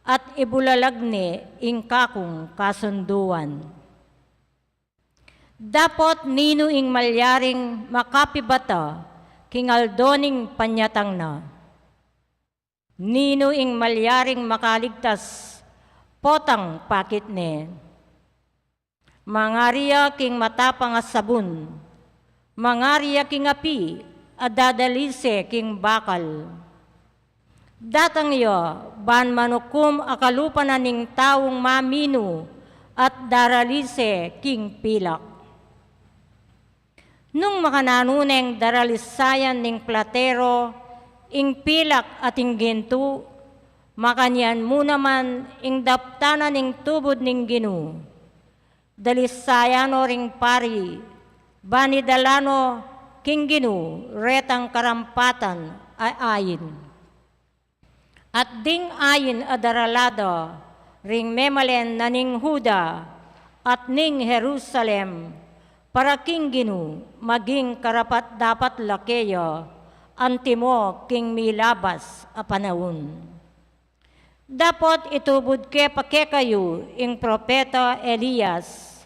at ibulalag ne ing kakung kasunduan. Dapot ninu ing malyaring makapibata king aldo ning panyatang na? Ninu ing malyaring makaligtas potang pakit ne? Mangari ya king matapang a sabun, mangari ya king api a dadalise king bakal. Datang ya ban manukum a kalupa na ning taung maminu at daralise king pilak. Nung makananu neng daralisayan ning platero ing pilak at ing gintu, makanyan mu naman ing daptan na ning tubud ning Ginu. Dalisayan no ring pari, bani dala no king Ginu retang karampatan a ain. At ding ain a darala da ring memalen na ning Juda at ning Jerusalem, para king Ginu maging karapat-dapat la keya antimo king milabas a panaun. Dapot itubud ke pa kekayu ing propeta Elias,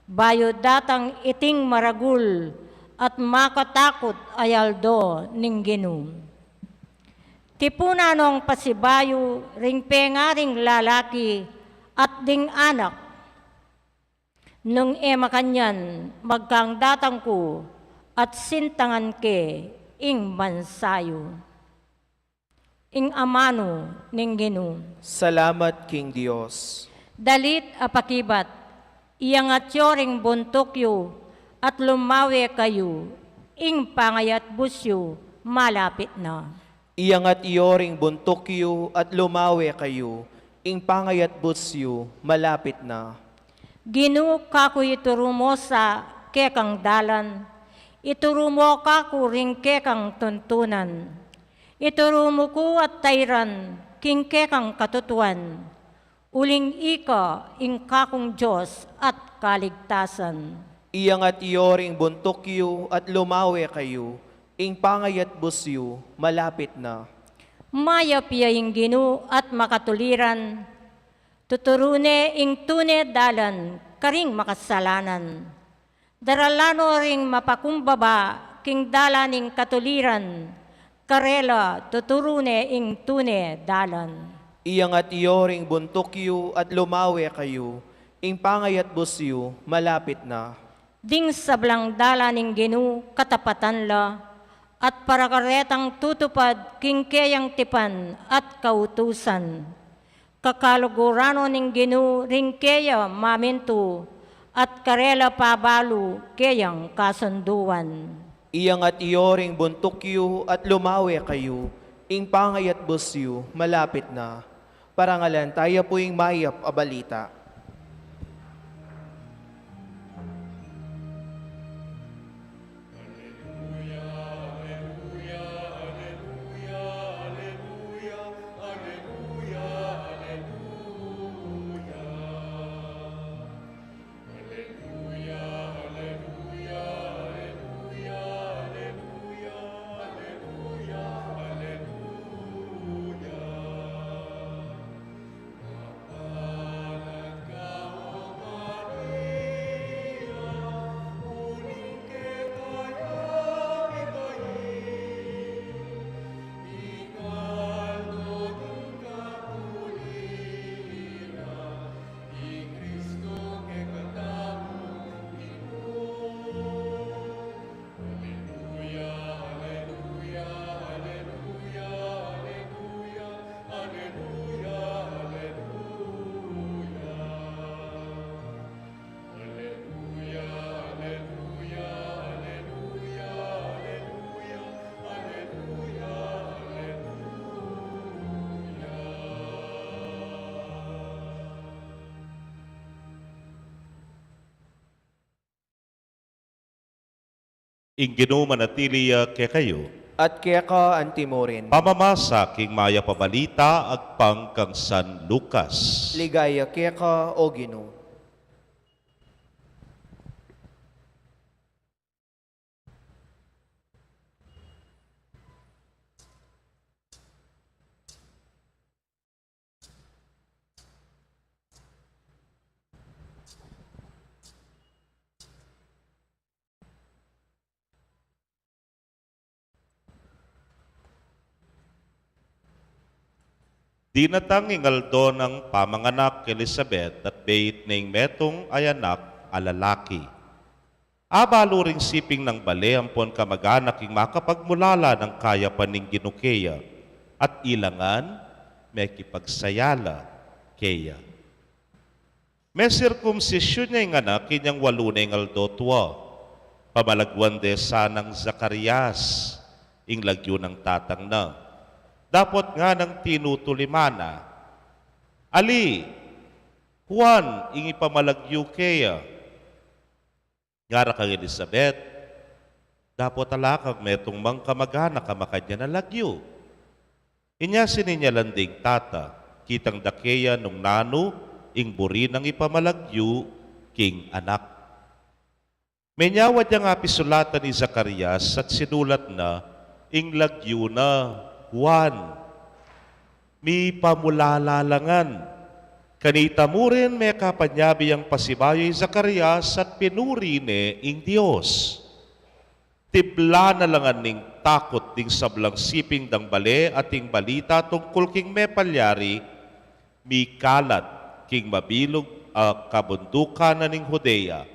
bayu datang iting maragul at makatakut a aldo ning Ginu. Tipunan nong pasibayu ring pengaring lalaki at ding anak. Nung e makanyan, magkangdatan ku at sintangan ke ing mansa yu. Ing amanu ning Ginu. Salamat king Dios. Dalit a pakibat, iyangat yu ring buntuk yu at lumawe kayu, ing pangayatbus yu malapit na. Iyangat yu ring buntuk yu at lumawe kayu, ing pangayatbus yu malapit na. Ginu, kaku ituru mu sa kekang dalan, ituru mu kaku ring kekang tuntunan. Ituru mu ku at tairan king kekang katutuan, uling ika ing kakung Dios at kaligtasan. Iyangat yu ring buntuk yu at lumawe kayu, ing pangayatbus yu malapit na. Mayap ya ing Ginu at makatuliran, tuturu ne ing tune dalan karing makasalanan. Daralan no ring mapakumbaba king dalan ning katuliran, karela tuturu ne ing tune dalan. Iyangat yu ring buntuk yu at lumawe kayu, ing pangayatbus yu malapit na. Ding sablang dalan ning Ginu katapatan la, at parakaretang tutupad king keyang tipan at kautusan. Kakaluguran no ning Ginu ring keya mamintu, at karela pabalu keyang kasunduan. Iyangat yu ring buntuk yu at lumawe kayu, ing pangayatbus yu malapit na. Parangalan taya pu ing mayap a balita. Ing Ginu manatili ya kekayu. At keka antimurin. Pamamasa king mayap a balita agpang kang San Lucas. Ligaya keka, O Ginu. Dinatang ing aldo nang pamanganak Elisabet at beit ne ing metung a anak a lalaki. Abalu ring siping nang bale ampon kamag-anak ing makapagmulala nang kayapan ning Ginu keya, at ila ngan mekipagsaya la keya. Mesirkumsisyun ya ing anak inyang walu ne ing aldo tua. Pamalaguan de sanang Zacarias ing lagyu nang tatang na. Dapot nganang tinutuliman na, "Ali, Juan ing ipamalagyu keya." Ngara kang Elisabet, "Dapot ala kang metung mang kamag-anak a makanyan a lagyu." Inya sininyalan de ing tata, kitang da keya nung nanu ing buri nang ipamalagyu king anak. Menyawad yang apisulatan i Zacarias at sinulat na ing lagyu na Juan. Mipamulala la ngan. Kanita mu rin mekapanyabi yang pasibayu i Zacarias at pinuri ne ing Dios. Tibla na la ngan ning takut ding sablang siping dang bale at ing balita tungkul king mepalyari mikalat king mabilug a kabundukan na ning Judea.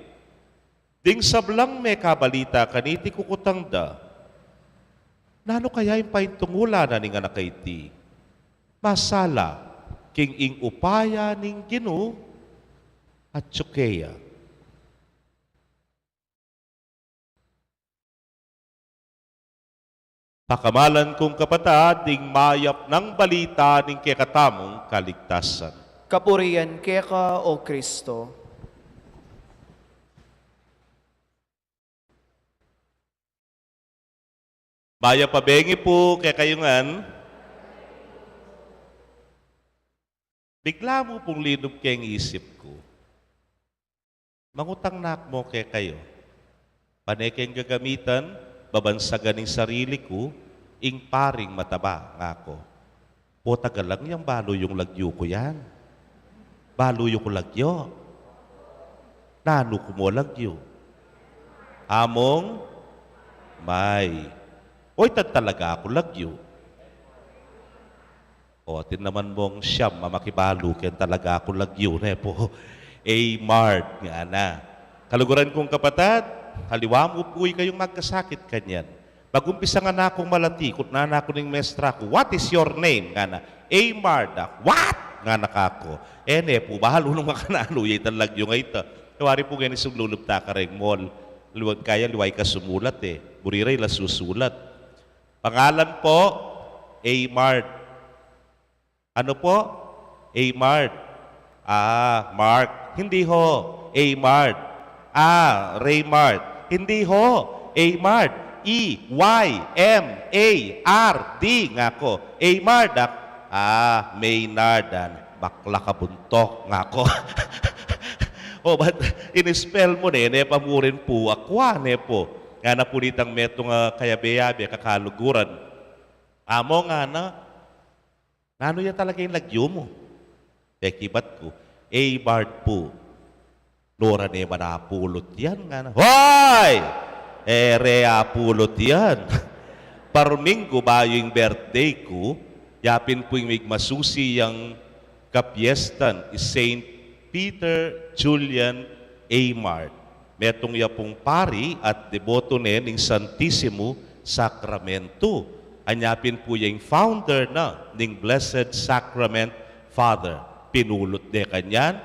Ding sablang mekabalita kaniti kukutang da, "Nanu kaya ing paintungulan na ning anak a iti? Masala king ing upaya ning Ginu atyu keya." Pakamalan kung kapatad, ding mayap nang balita ning kekatamung kaligtasan. Kapurian keka, O Kristo. Mayap a bengi pu kekayu ngan. Bigla mu pung linub keng isip ku. Mangutang na ku mu kekayu. Pane keng gagamitan, babansagan ing sarili ku, ing paring mataba, ngaku. Pota galang yang balu yung lagyu ku yan. Balu yung lagyu. Nanu ku mu lagyu? Among, may. Oy, tan talaga ku lagyu. O, atin naman mung siyam a makibalu keng talaga kung lagyu, ne pu? A-Mart, ngana. Kaluguran kung kapatad, aliwa mu pu ikayung magkasakit kanyan. Pag-umpisa ngana kung malati, kutnan na ku ning mestra ku, "What is your name?" ngana. "A-Mart." Aku, "What?" ngana kaku. E ne pu balu nung makananu ya itang lagyu a ita. Wari pu ngeni sumulub ta kareng mall. Liwa kaya, liwa ika sumulat e. Buri ra ila susulat. Pangalan po, A-Mart. Ano po? A-Mart. Ah, Mark. Hindi ho. A-Mart. Ah, Raymart. Hindi ho. A-Mart. E, Y, M, A, R, D, ngaku. A-Mart, ak-, ah, Maynard, ah, bakla ka buntuk, ngaku. O, ba't in-spell mu ne, ne pa mu rin pu akwa, ne pu. Ngana pu nitang metung a kayabe-yabe, kakaluguran. Amo, ngana, nanu ya talaga ing lagyu mu? Pekibat ku, A-Mart pu. Nora ne man apulut yan, ngana. Hoy! E re apulut yan. Parminggu bayu ing birthday ku, yapin pu ing migmasusi yang kapiestan i Saint Peter Julian A-Mart. Metung ya pung pari at deboto ne ning Santisimo Sakramento. Anya pin pu ya ing founder na ning Blessed Sacrament Father. Pinulut ne kanyan?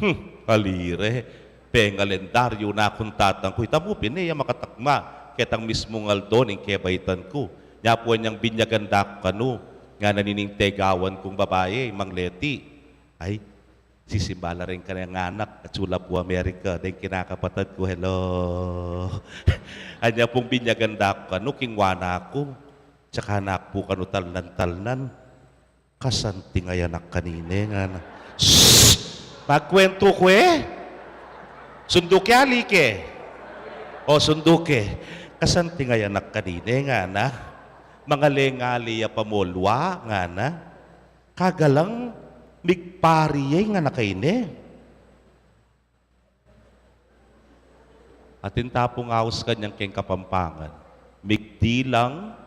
Hmm, ali re. Pengalendaryu na kung tatang ku. Ita mu pin e ya makatakma ketang mismung aldo ning kebaitan ku. Nya pu anyang binyagan da ku kanu, ngana nining tegawan kung babai, i Mang Leti. Ay, sisimba la rin kanyang anak, atsu la pu Amerika, deng kinakapatad ku, hello. Anya pung binyagan da ku kanu, kingwa na ku. Tsaka na ku pu kanu talnan-talnan. Kasanting a anak kanine, ngana. Shh! Magkwentu ku e. Sundu ke, ali ke? O, sundu ke. Kasanting a anak kanine, ngana. Mangale-ngale ya pa molwa, ngana. Kagalang migpari ya ing anak a ini. Atin ta pung aus kanyan keng Kapampangan, migdilang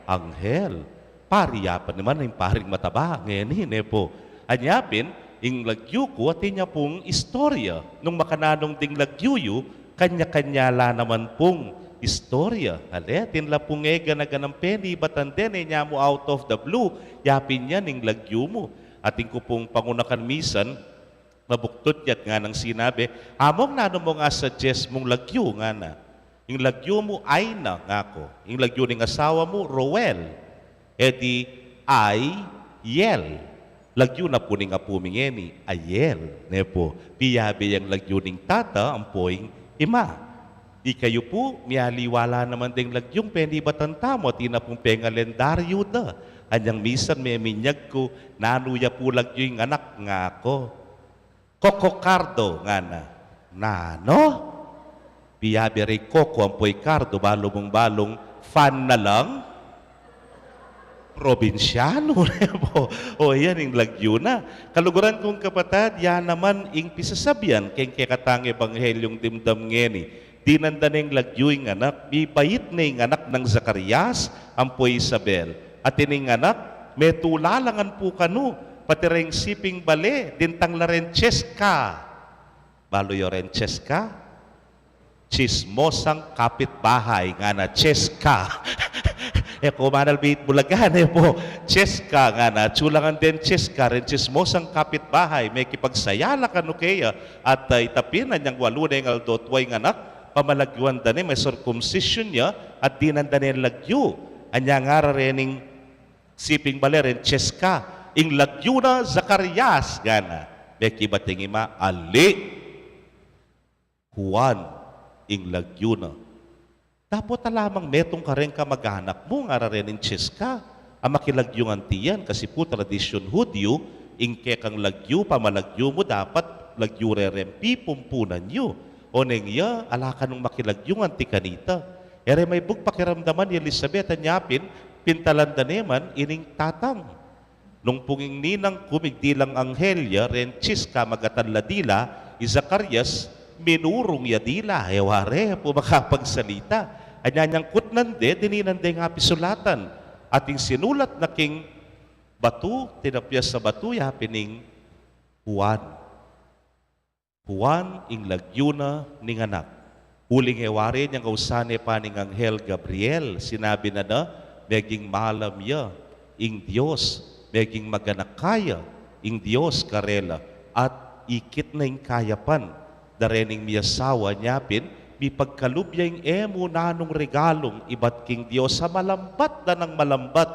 anghel. Pari ya pa naman ing paring mataba ngeni, ne pu? Anya pin, ing lagyu ku, atin ya pung istorya. Nung makananung ding lagyu yu, kanya-kanya la naman pung istorya. Ale, atin la pung e gana-ganang penibatan deni, nya mu out of the blue, yapin yan ing lagyu mu. Atin ku pung pangunakan misan, mabuktut ya't nganang sinabi, "Among nanu mung a-suggest mung lagyu?" ngana. "Ing lagyu mu Aina," ngaku. "Ing lagyu ning asawa mu Roel." E di, Ay, Yel. Lagyu na pu ning apu mi ngeni, Ayel, ne pu. Piyabe yang lagyu ning tata ampo ing ima. Ikayu pu, mialiwa la naman deng lagyung penibatan tamu, atin na pung pengalendaryu da. Anyang misan meminyag ku, "Nanu ya pu lagyu ing anak?" ngaku. "Coco Cardo," ngana. Nanu? Piyabe re i Coco ampo i Cardo, balu mung balung fan na lang probinsyanu, ne pu. O, yan ing lagyu na. Kaluguran kung kapatad, yan naman ing pisasabian keng kekatang ebanghelyung dimdam ngeni. Dinan da neng lagyu ing anak, mibait ne ing anak nang Zacarias ampo i Isabel. At ining anak, metula la ngan pu kanu, pati reng siping bale, dintang la ren Cheska. Balu yu ren Cheska? Chismosang kapitbahay, ngana, Cheska. E ku manalbi it Bulaga, ne pu. Cheska, ngana, atsu la ngan deng Cheska, ren chismosang kapitbahay, mekipagsaya la kanu keya, at, ah, ita pin, anyang walu neng aldo tua ing anak, pamalagyuan da ne, me-circumcision ya, at dinan da neng lagyu. Anya ngara rening siping bale ren Cheska, ing lagyu na Zacarias, ngana. Mekibat ing ima, ali, Juan ing lagyu na. Dapot ala mang metung kareng kamag-anak mu, ngara rening Cheska, a makilagyu ngan ti yan, kasi pu tradisyun Hudyu, ing kekang lagyu, pamalagyu mu, dapat lagyu re reng pipumpunan yu. Oneng ya, ala kanung makilagyu ngan ti kanita. E re maibug pakiramdaman i Elisabet, anya pin, pintalan da ne man ining tatang. Nung pung ing ninang ku, migdilang anghel ya ren Cheska, magatan la dila, i Zacarias, minurung ya dila, e wari pu makapagsalita. Anya nyangkutnan de, dininan deng apisulatan. At ing sinulat na king batu, tinapyas a batu, yapin ing Juan. Juan ing lagyu na ning anak. Uling e wari nyang ausan ne pa ning anghel Gabriel, sinabi na na, meging malam ya ing Dios, meging maganaka ya ing Dios karela, at ikit na ing kayapan da rening miyasawa, nya pin mipagkalub ya ing e mu nanung regalung ibat king Dios a malambat da nang malambat,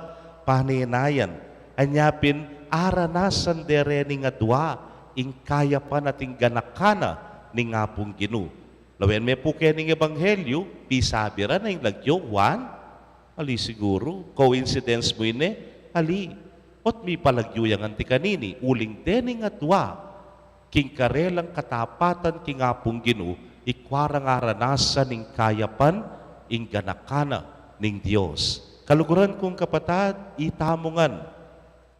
panenayan. Anya pin aranasan de rening adua ing kayapan at ing ganaka na ning Apung Ginu. Lawen me pu kening ebanghelyu, pisabi ra na ing lagyu, Juan? Ali siguru, coincidence mu ini? Ali, ot mipalagyu ya ngan ti kanini, uling dening adua king karelang katapatan king Apung Ginu, ikwa rang aranasan ing kayapan, ing ganaka na ning Dios. Kaluguran kung kapatad, itamu ngan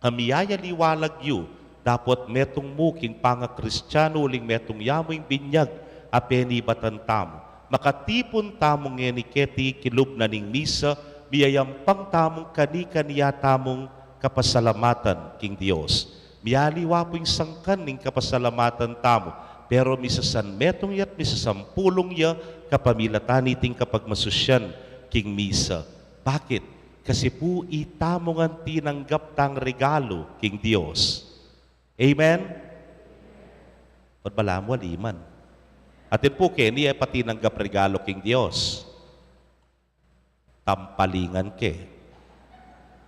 a miyayaliwa lagyu, dapot metung mu king pangakristianu uling metung ya mu ing binyag a penibatan tamu. Makatipun tamu ngeni keti kilub na ning misa, miyayampang tamung kani-kaniya tamung kapasalamatan king Dios. Miyaliwa pu ing sangkan ning kapasalamatan tamu, pero misasanmetung ya't misasampulung ya kapamilatan niting kapagmasusyan king misa. Bakit? Kasi pu itamu ngan tinanggap tang regalu king Dios. Amen? Ba't balamu aliman? Atin pu keni e pa tinanggap regalu king Dios. Tampalingan ke.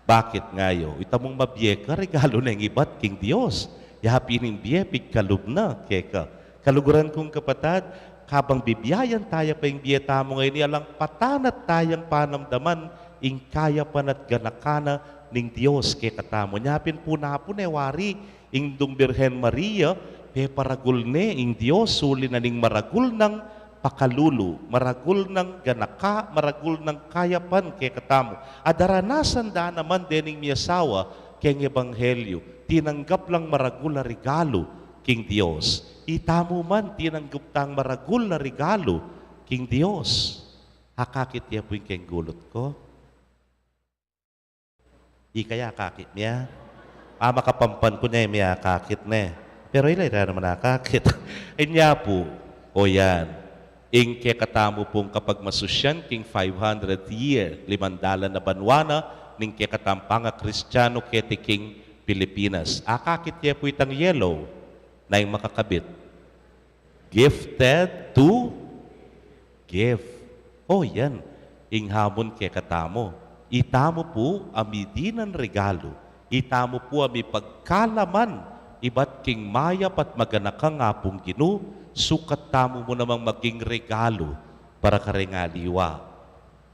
Bakit nga yu? Itamung mabie ka, regalu neng ibat king Dios. Ya pin ing bie, pigkalub na keka. Kaluguran kung kapatad, kabang bibiayan taya pa ing bie tamu ngeni, alang patanat tayang panamdaman ing kayapan at ganaka na ning Dios kekatamu. Nya pin pu napun e wari ing dung Birhen Maria, peparagul ne ing Dios, uli na ning maragul nang pakalulu, maragul nang ganaka, maragul nang kayapan kekatamu. At daranasan da naman dening miyasawa keng ebanghelyu, tinanggap lang maragul a regalu king Dios. Itamu man, tinanggap tang maragul a regalu king Dios. Akakit ye pu ing keng gulut ko. Ika ya akakit mia? A, makapampan ku nya, e mia akakit ne. Pero ila, ila naman akakit. Inya pu, o yan. Ing kekatamu pung kapagmasusyan king five hundred year, limandalan a banua na ning kekatamung pangakristianu keti king Pilipinas. Akakit ye pu itang yellow na ing makakabit. Gifted to give. O yan, ing hamun kekatamu. Itamu pu a midinan regalu, itamu pu a mipagkalaman ibat king mayap at maganakang Apung Ginu, sukat tamu mu namang maging regalu para kareng aliwa.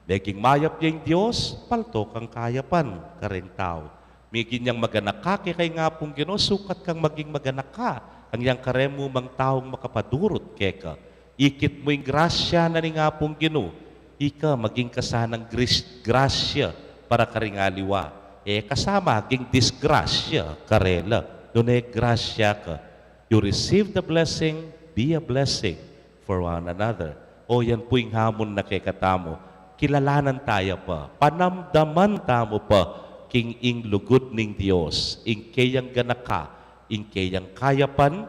Meging mayap ya ing Dios, palto kang kayapan kareng tau. Meging yang maganaka keka ing Apung Ginu, sukat kang maging maganaka, ang yang kareng mumang taung makapadurut keka. Ikit mu ing grasya na ning Apung Ginu, ika maging ka sanang gris-, grasya para karing aliwa. E ka sa maging disgrasya karela, nune grasya ka. You receive the blessing, be a blessing for one another. O, yan pu ing hamon na kekatamu. Kilalanan taya pa, panamdaman tamu pa king ing lugud ning Dios, ing keyang ganaka, ing keyang kayapan,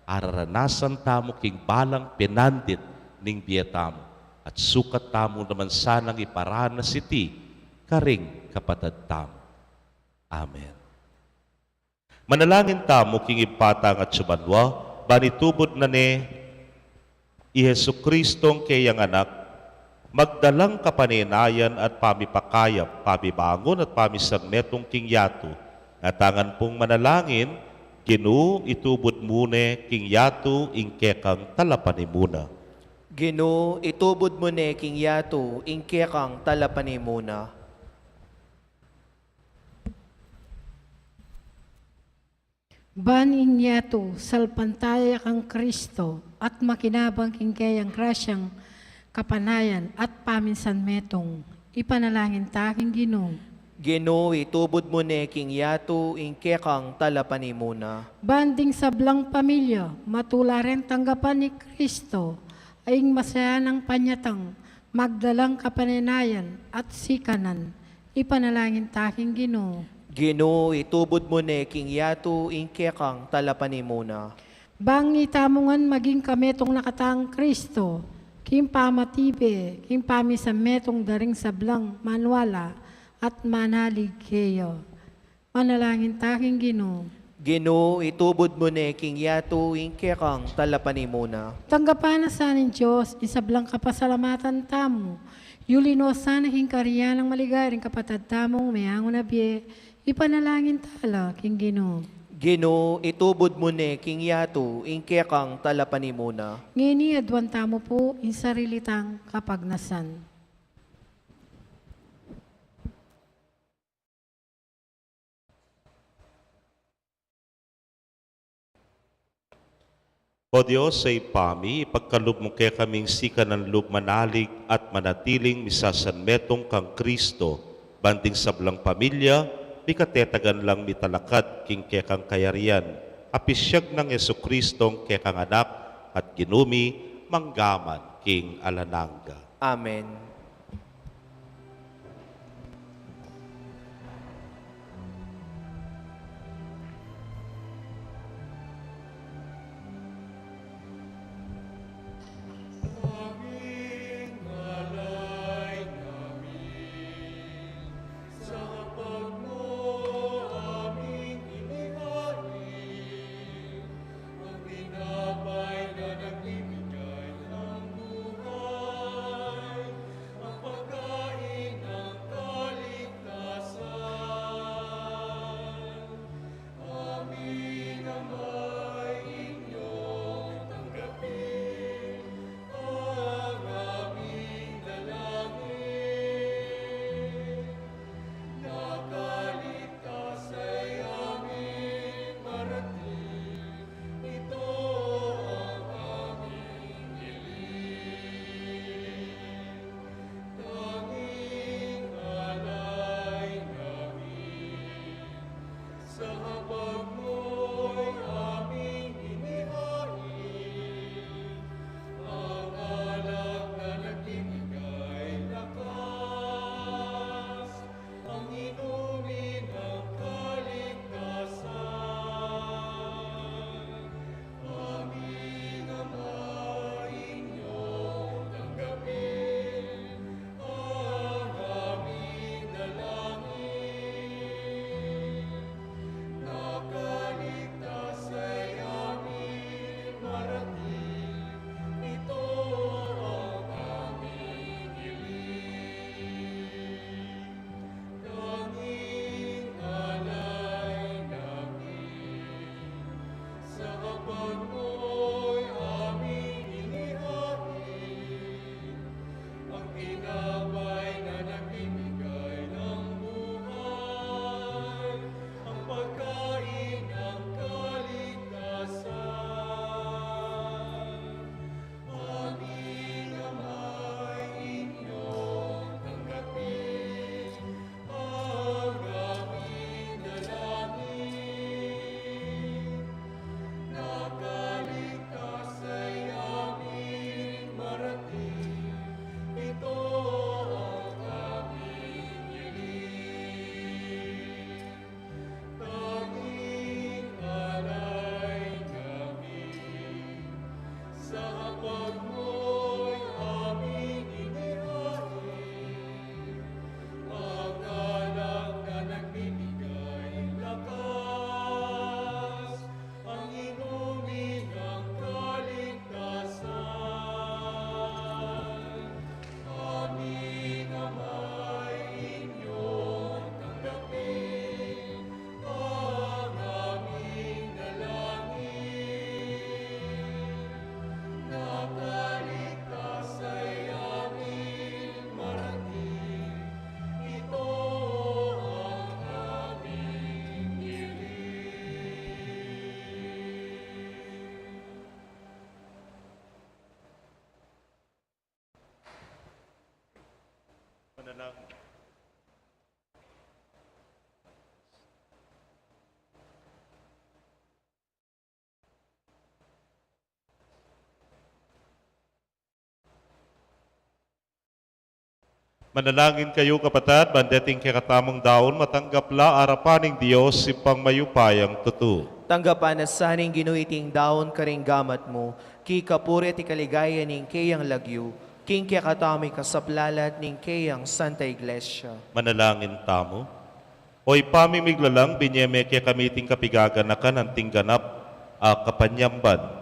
araranasan tamu king balang pinandit ning bie tamu, at sukat tamu naman sanang iparanas iti karing kapatad tamu. Amen. Manalangin tamu king Ibpa tang atsu banua, ban itubud na ne i Jesucristong keyang Anak, magdalang kapanenayan at pamipakayap, pamibangun at pamisanmetung king yatu. Ngatangan pung manalangin, Ginu, itubud mu ne king yatu ing kekang talapanimuna. Ginu, itubud mu ne king yatu ing kekang talapanimuna. Ban ing yatu salpantaya kang Kristo at makinabang king keyang grasyang kapanayan at paminsan metung, ipanalangin ta king Ginu. Ginu, itubud mu ne king yatu ing kekang talapanimuna. Ban ding sablang pamilya matula ren tanggapan i Kristo, a ing masayanang panyatang magdalang kapanenayan at sikanan, ipanalangin ta king Ginu. Ginu, itubud mu ne king yatu ing kekang talapanimuna. Bang itamu ngan maging kametung na katang Kristo, king pamatibe, king pamisametung da ring sablang manwala at manalig keya. Manalangin ta king Ginu. Ginu, itubud mu ne king yatu ing kekang talapanimuna. Tanggapan na sa ning Dios ing sablang kapasalamatan tamu. Yuli no sana king karian nang maligaya ring kapatad tamung meangu na bie, ipanalangin ta la king Ginu. Ginu, itubud mu ne king yatu ing kekang talapanimuna. Ngeni aduan tamu pu ing sarili tang kapagnasan. O Dios a Ibpa mi, ipagkalub mu kekaming sikanan lub manalig at manatiling misasanmetung kang Kristo, ban ding sablang pamilya, mikatetagan lang mitalakad king kekang kayarian, a pisyag nang Jesucristong kekang Anak at Ginu mi, mangga man king alang angga. Amen. Ang tinapay na nagbibigay ng buhay, ang pagkain ng kaligtasan. Aming Ama, inyong tanggapin ang aming dalangin. Nakaligtas ay aming marating, ito ang aming hiling. Tanging alay namin, sa hapag mo'y aming inihain, ang alak na nagbibigay lakas, ang inumin ng kaligtasan. Aming Ama, inyong tanggapin ang aming dalangin. Nakaligtas ay aming marating, ito ang aming hiling. Tanging alay namin, sa hapag mo'y aming inihain, ang tinapay na nagbibigay ng buhay, ang pagkain ng kaligtasan. Aming Ama, inyong tanggapin ang aming dalangin. Naka- Manalangin kayu, kapatad, ban deting kekatamung daun matanggap la arapan ning Dios Ibpang mayupayang tutu. Tanggapan na sa ning Ginu iting daun karing gamat mu, king kapurian at ikaligaya ning keyang lagyu, king kekatamung ikasaplalat ning keyang Santa Iglesia. Manalangin tamu. O Ibpa ming miglalang, binie me kekami iting kapigaganakan anting ganap a kapanyamban.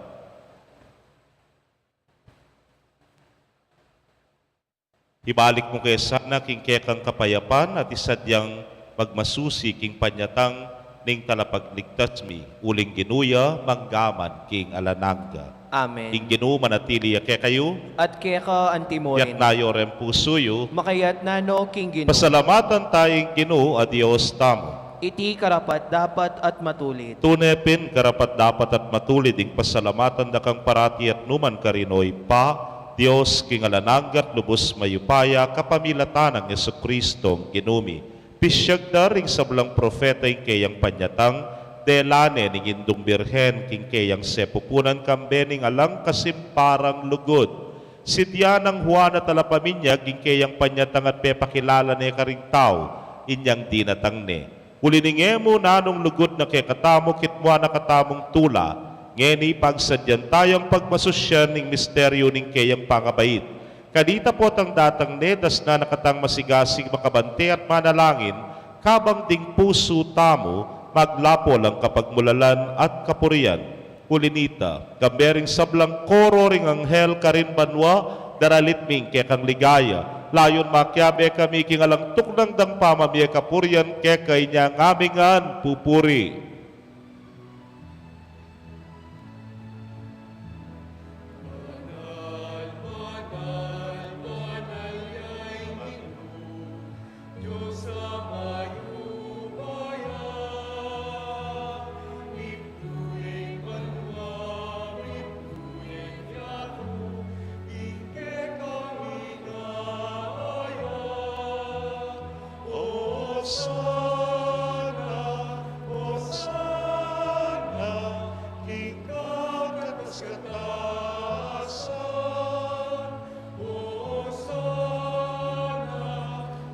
Ibalik mu ke sana king kekang kapayapan at isadyang magmasusi king panyatang ning talapagligtas mi, uling Ginu ya mangga man king alang angga. Amen. Ing Ginu manatili ya kekayu. At keka antimurin. Itas yu reng pusu yu. Makaitas na no king Ginu. Pasalamatan taya ing Ginu a Dios tamu. Iti karapat-dapat at matulid. Tune pin karapat-dapat at matulid ing pasalamatan da kang parati at nukarin man, O Ibpa, Dios king alang angga at lubus mayupaya, kapamilatan nang Jesucristo a Ginu mi. Pisyag da ring sablang propeta ing keyang panyatang, dela ne ning Indung Birhen king keyang sepupunan kambe ning alang kasimparang lugud. Sidya nang Juan a Talapaminyag ing keyang panyatang at pepakilala ne karing tau inyang dinatang ne. Uli ning e mu nanung lugud na kekatamu, kitmuan na katamung tula. Ngeni pagsadyan tayang pagmasusyan ing misteryu ning keyang pangabait. Kanita potang datang ne, dasnan na katang masigasig, makabante at manalangin, kabang ding pusu tamu maglapul king kapagmulalan at kapurian. Uli nita, kambe ring sablang koro ring anghel karin banua, daralit mi ing kekang ligaya. Layun makiabe kami king alang tuknang dang pamamie kapurian keka, inya ngan mi ngan pupuri. Osana, Osana, king kakatas-katasan. Osana,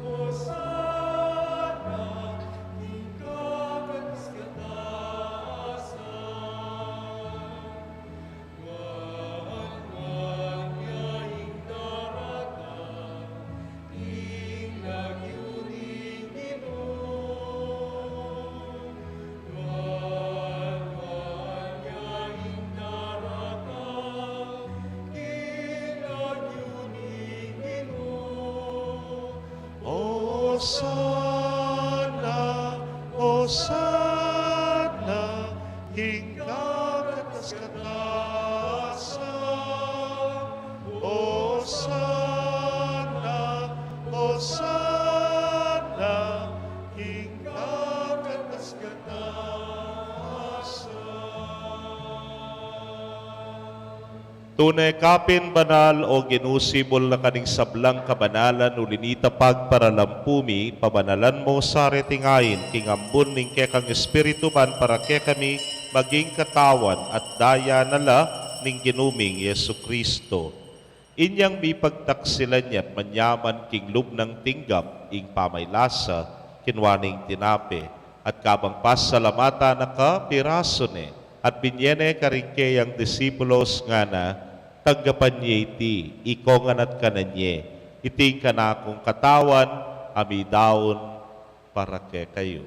Osana, king kakatas-katasan. Osana, Osana, king kakatas-katasan. Osana, Osana, king kakatas-katasan. Tune ka pin banal, O Ginu, sibul na ka ning sablang kabanalan, uli nita pagparalampu mi, pabanalan mo sa reting ain king ambun ning kekang Espiritu, ban para kekami maging katawan at daya na la ning Ginu ming Jesucristo. Inyang mipagtaksilan ya at manyaman king lub nang tinggap ing pamaylasa, kinua ne ing tinape, at kabang pasalamatan na ka, pirasu ne, at binie ne karing keyang disipulos, ngana: Tanggapan ye iti, ikongan at kanan ye, iti ing kanakung katawan a midaun para kekayu.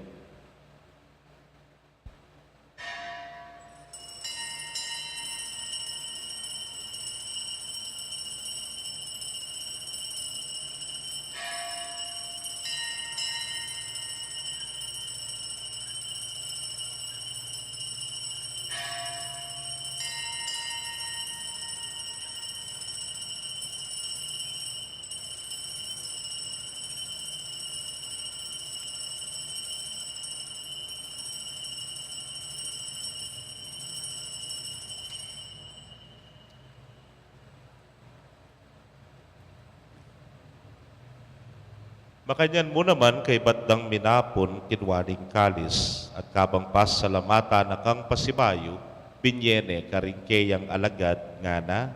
Makanyan mu naman kaybat dang minapun, kinua ne ing kalis, at kabang pasalamatan na kang pasibayu, binye ne karing keyang alagad, ngana: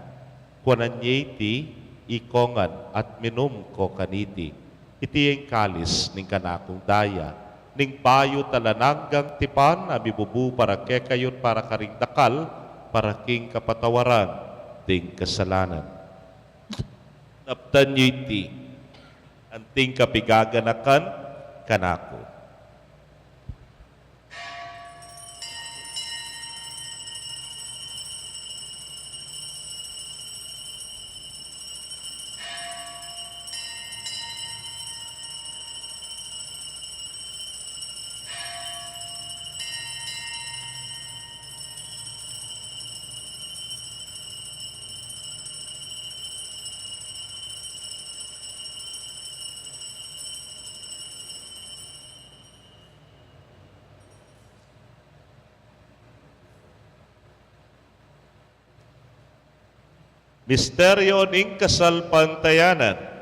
Kuanan ye iti, ikongan, at minum ko kaniti. Iti ing kalis ning kanakung daya, ning bayu't alang anggang tipan, a mibubu para kekayu't para karing dakal, para king kapatawaran ding kasalanan. Daptan yu iti, anting kapigaganakan kanaku. Misteryo ning kasalpantayanan.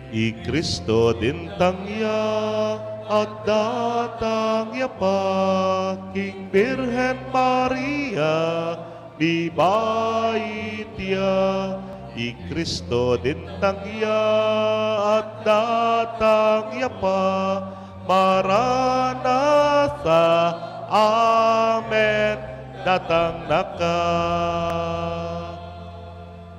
I Kristo dintang ya at datang ya pa, king Birhen Maria mibait ya. I Kristo dintang ya at datang ya pa, Maranatha, Amen, datang na ka.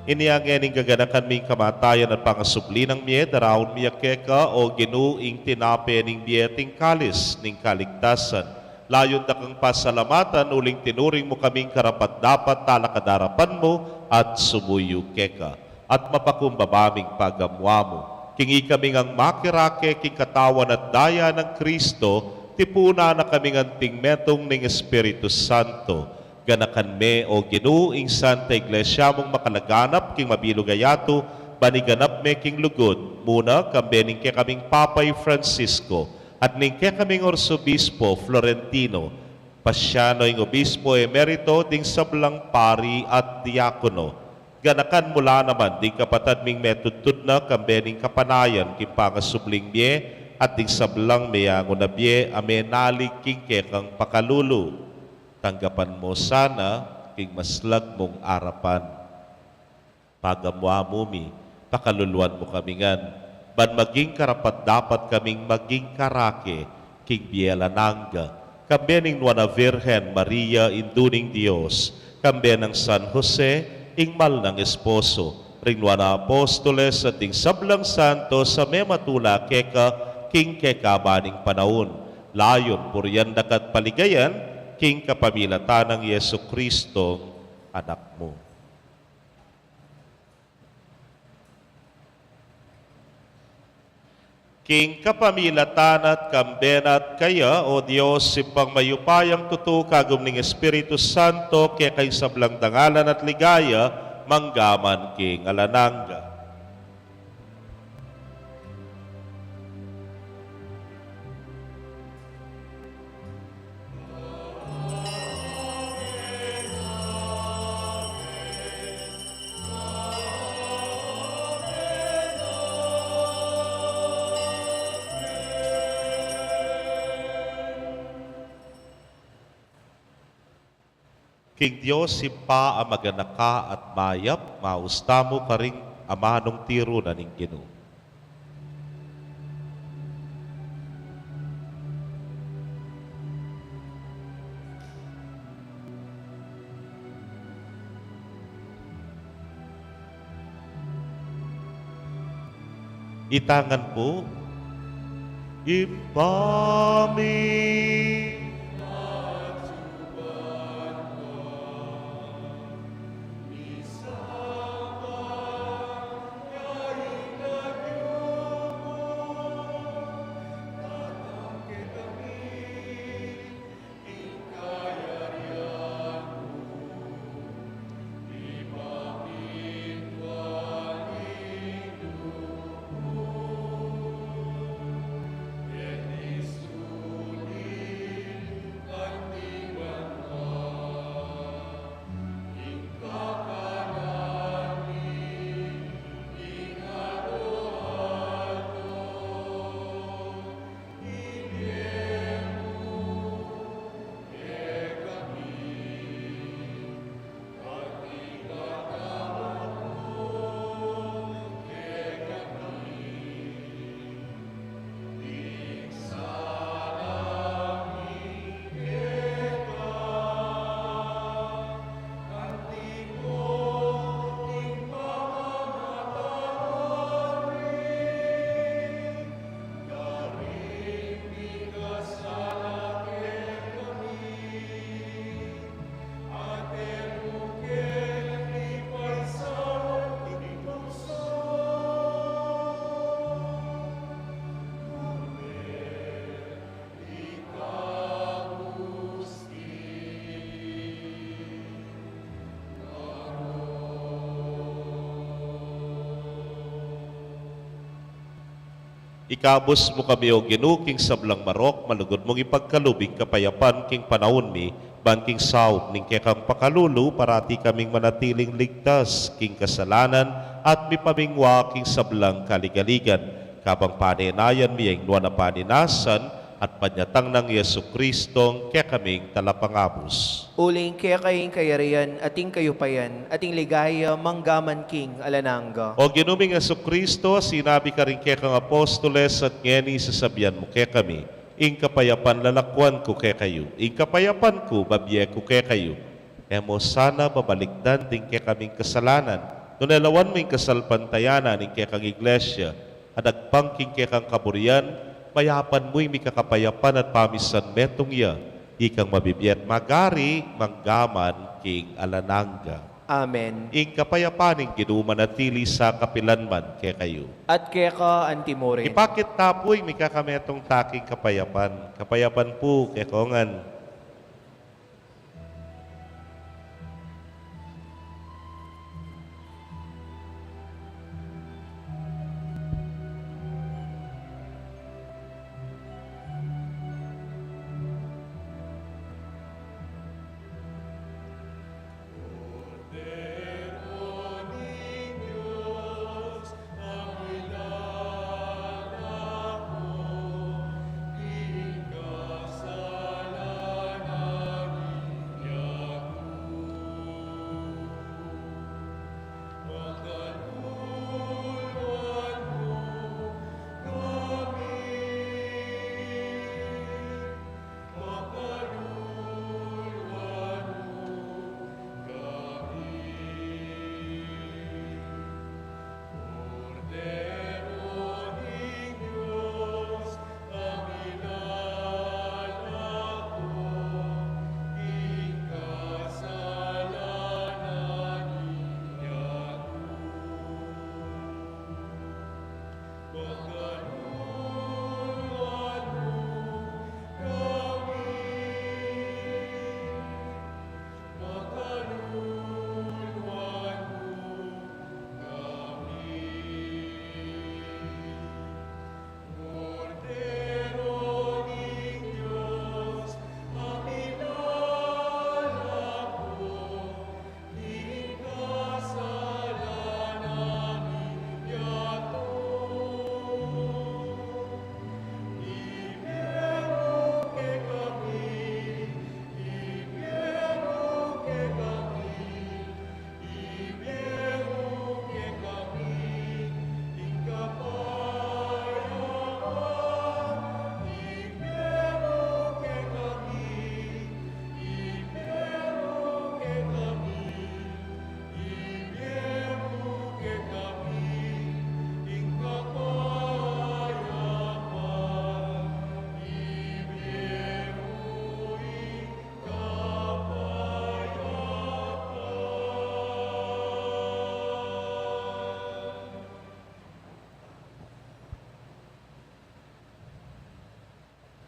Inya ngeni, gaganakan mi ing kamatayan at pangasubli nang mie, daraun mi ya keka, o Ginu, ing tinape ning bie at ing kalis ning kaligtasan. Layun da kang pasalamatan uling tinuring mu kaming karapat-dapat talakad king arapan mu at sumuyu keka. At mapakumbaba ming pagamu-amu king ikami ngang makirake king katawan at daya nang Kristo, tipunan na kaming anting metung ning Espiritu Santo. Ganakan me, o Ginu, ing Santa Iglesia mung makalaganap king mabilug a yatu, ban iganap me king lugud, muna kambe ning kekaming Papa i Francisco, at ning kekaming Arsobispo Florentino, pasian no ing Obispo Emerito, ding sablang pari at diakono. Ganakan mu la naman ding kapatad ming metudtud na kambe ning kapanayan king pangasubling mie, at ding sablang meangu na bie a menalig king kekang pakalulu. Tanggapan mu sana king maslag mung arapan. Pagamu-amu mi, pakaluluan mu kami ngan, ban maging karapat-dapat kaming maging karake king bie alang angga, kambe ning Nuan a Virgen Maria, Indu ning Dios, kambe nang San Jose, ing mal nang esposo, ring Nuan a Apostoles, at ding sablang santos a mematula keka king kekaban ning panaun. Layun purian da ka at paligayan king kapamilatan nang Jesucristo, Anak mu. King kapamilatan na at kambe na at keya, o Dios, Ibpang mayupayang tutu, kagum ning Espiritu Santo, keka ing sablang dangalan at ligaya, mangga man king alang angga. King Dios Ibpa a maganaka at mayap, maus tamu karing amanung tiru na ning Ginu. Itangan pu. Ibpa mi. Ikabus mu kami, O Ginu, king sablang marok, malugud mung ipagkalub ing kapayapan king panaun mi, ban king saup ning kekang pakalulu, parati kaming manatiling ligtas king kasalanan at mipamingwa king sablang kaligaligan, kabang panenayan mi ing nuan a paninasan at panyatang nang Jesucristo, kekaming talapangabus. Uling keka ing kayarian, at ing kayupayan, at ing ligaya, manggaman king alang angga. O Ginu ming Jesucristo, sinabi karing kekang apostoles, at ngeni sasabian mu kekami, ing kapayapan lalakwan ku kekayu, ing kapayapan ku babie ku kekayu. E mu sana babalikdan ding kekaming kasalanan, nune lawan mu ing kasalpantayanan ning kekang Iglesia, at agpang king kekang kaburian, mayapan mu ing mikakapayapan at pamisan metung ya, ikang mabibie at magari, manggaman king alang angga. Amen. Ing kapayapan ning Ginu manatili sa kapilan man kekayu. At keka antimurin. Ipakit ta pu ing mikakametung ta king kapayapan. Kapayapan pu kekongan.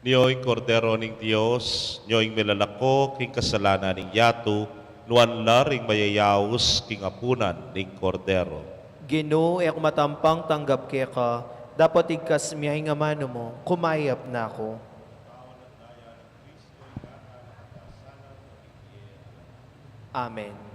Nyo ing Kordero ning Dios, nyo ing milalako king kasalanan ning yatu, nuan la ring mayayaus king apunan ning Kordero. Ginu, e ku matampang tanggap keka, dapot igkas mu ing amanu mu, kumayap na ku. Amen.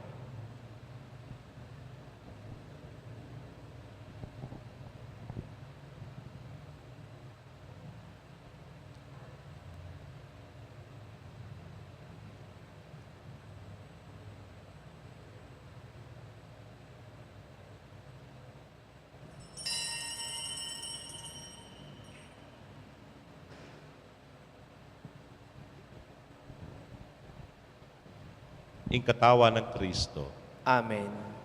Ing katawan nang Kristo. Amen.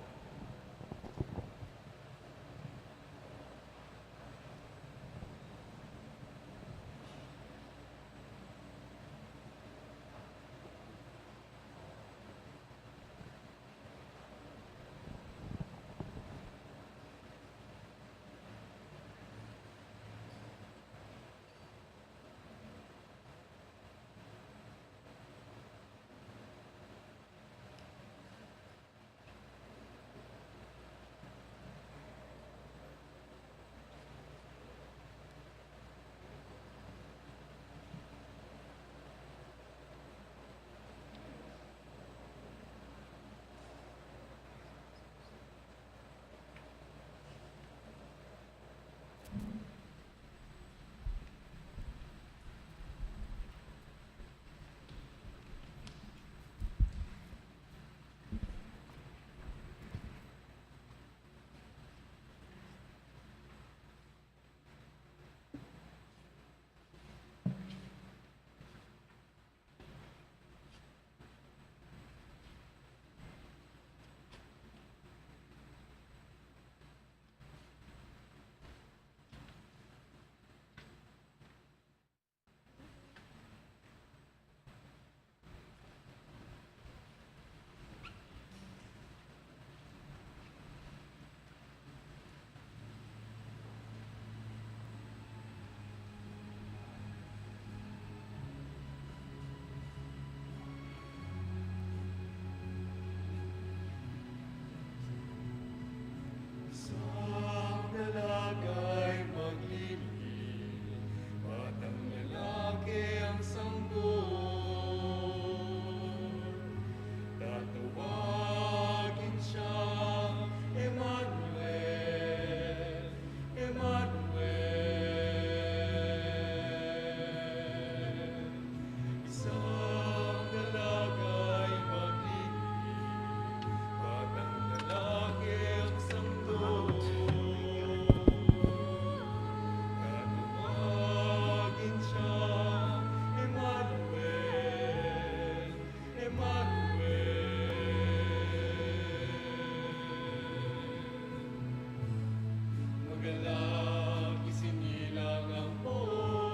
Lalaki sinilang ampon,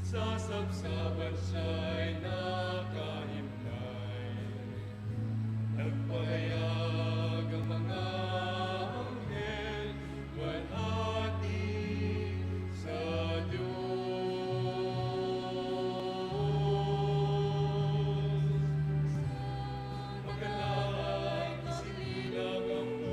sasabsaban siya'y nakahimlay. Nagpahayag ang mga anghel, luwalhati sa Diyos. Makalay, sinilang ampon,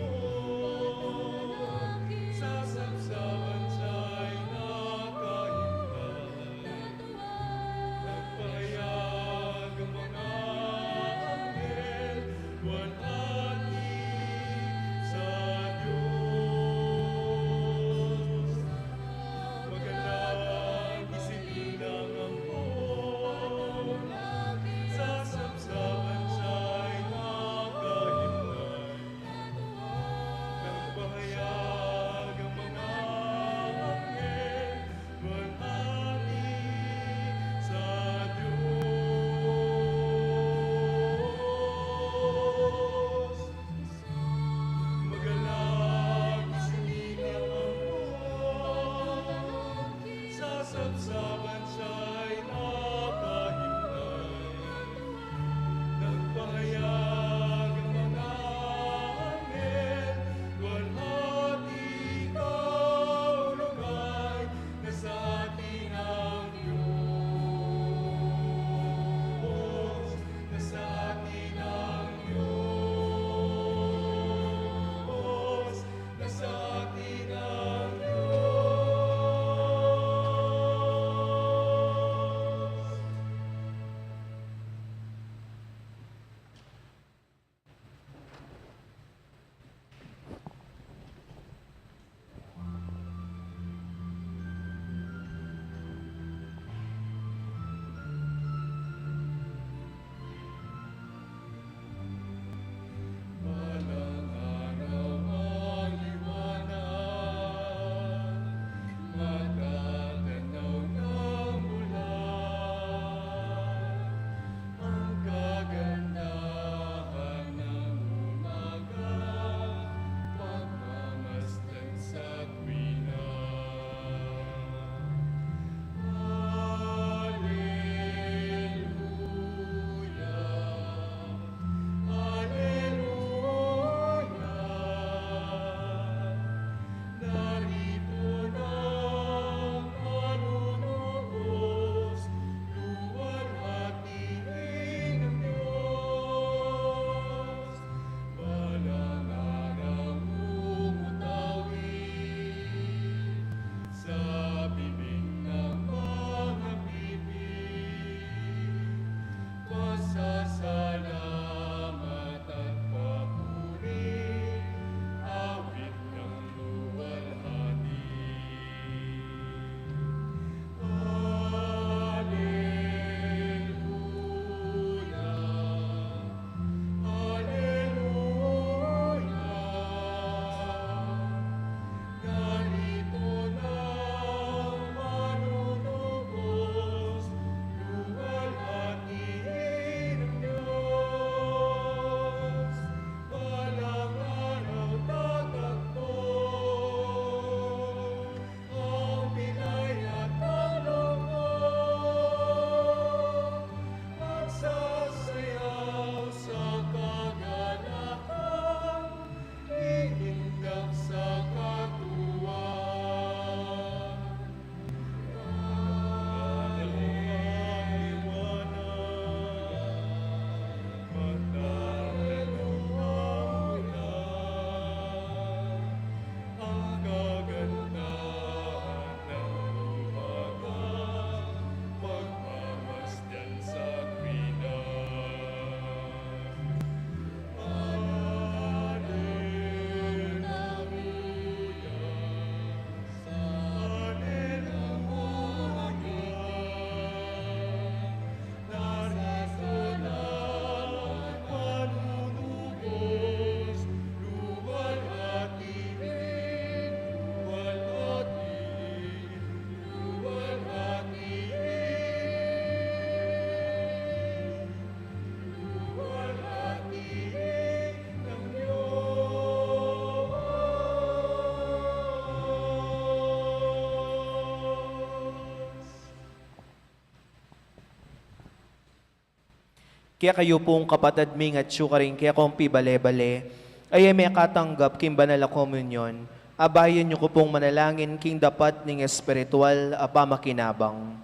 Kekayu pung kapatad ming atyu karing kekong pibale-bale, a e mekatanggap king banal a komunyon, abayan yu ku pung manalangin king dapat ning espiritual a pamakinabang.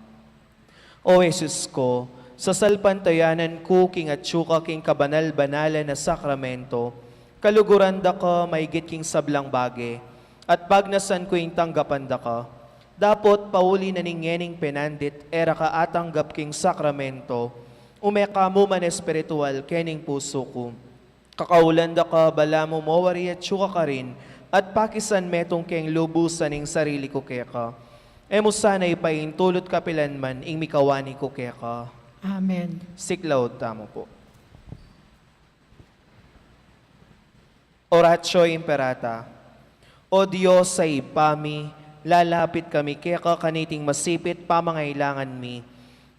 O Jesus ku, sasalpantayanan ku king atyu ka king kabanal-banalan a sakramento, kaluguran da ka maigit king sablang bage, at pagnasan ku ing tanggapan da ka. Dapot pauli na ning ngening penandit e ra ka atanggap king sakramento, ume ka mu man espiritual kening pusu ku. Kakaulan da ka, balamu mo wari atyu ka karin, at pakisan metung keng lubusan ing sarili ku keka. E mu sana ipaintulut kapilan man ing mikawani ku keka. Amen. Siklaud tamu pu. Oratio Imperata. O Dios a Ibpa mi, lalapit kami keka kaniting masipit pamangailangan mi.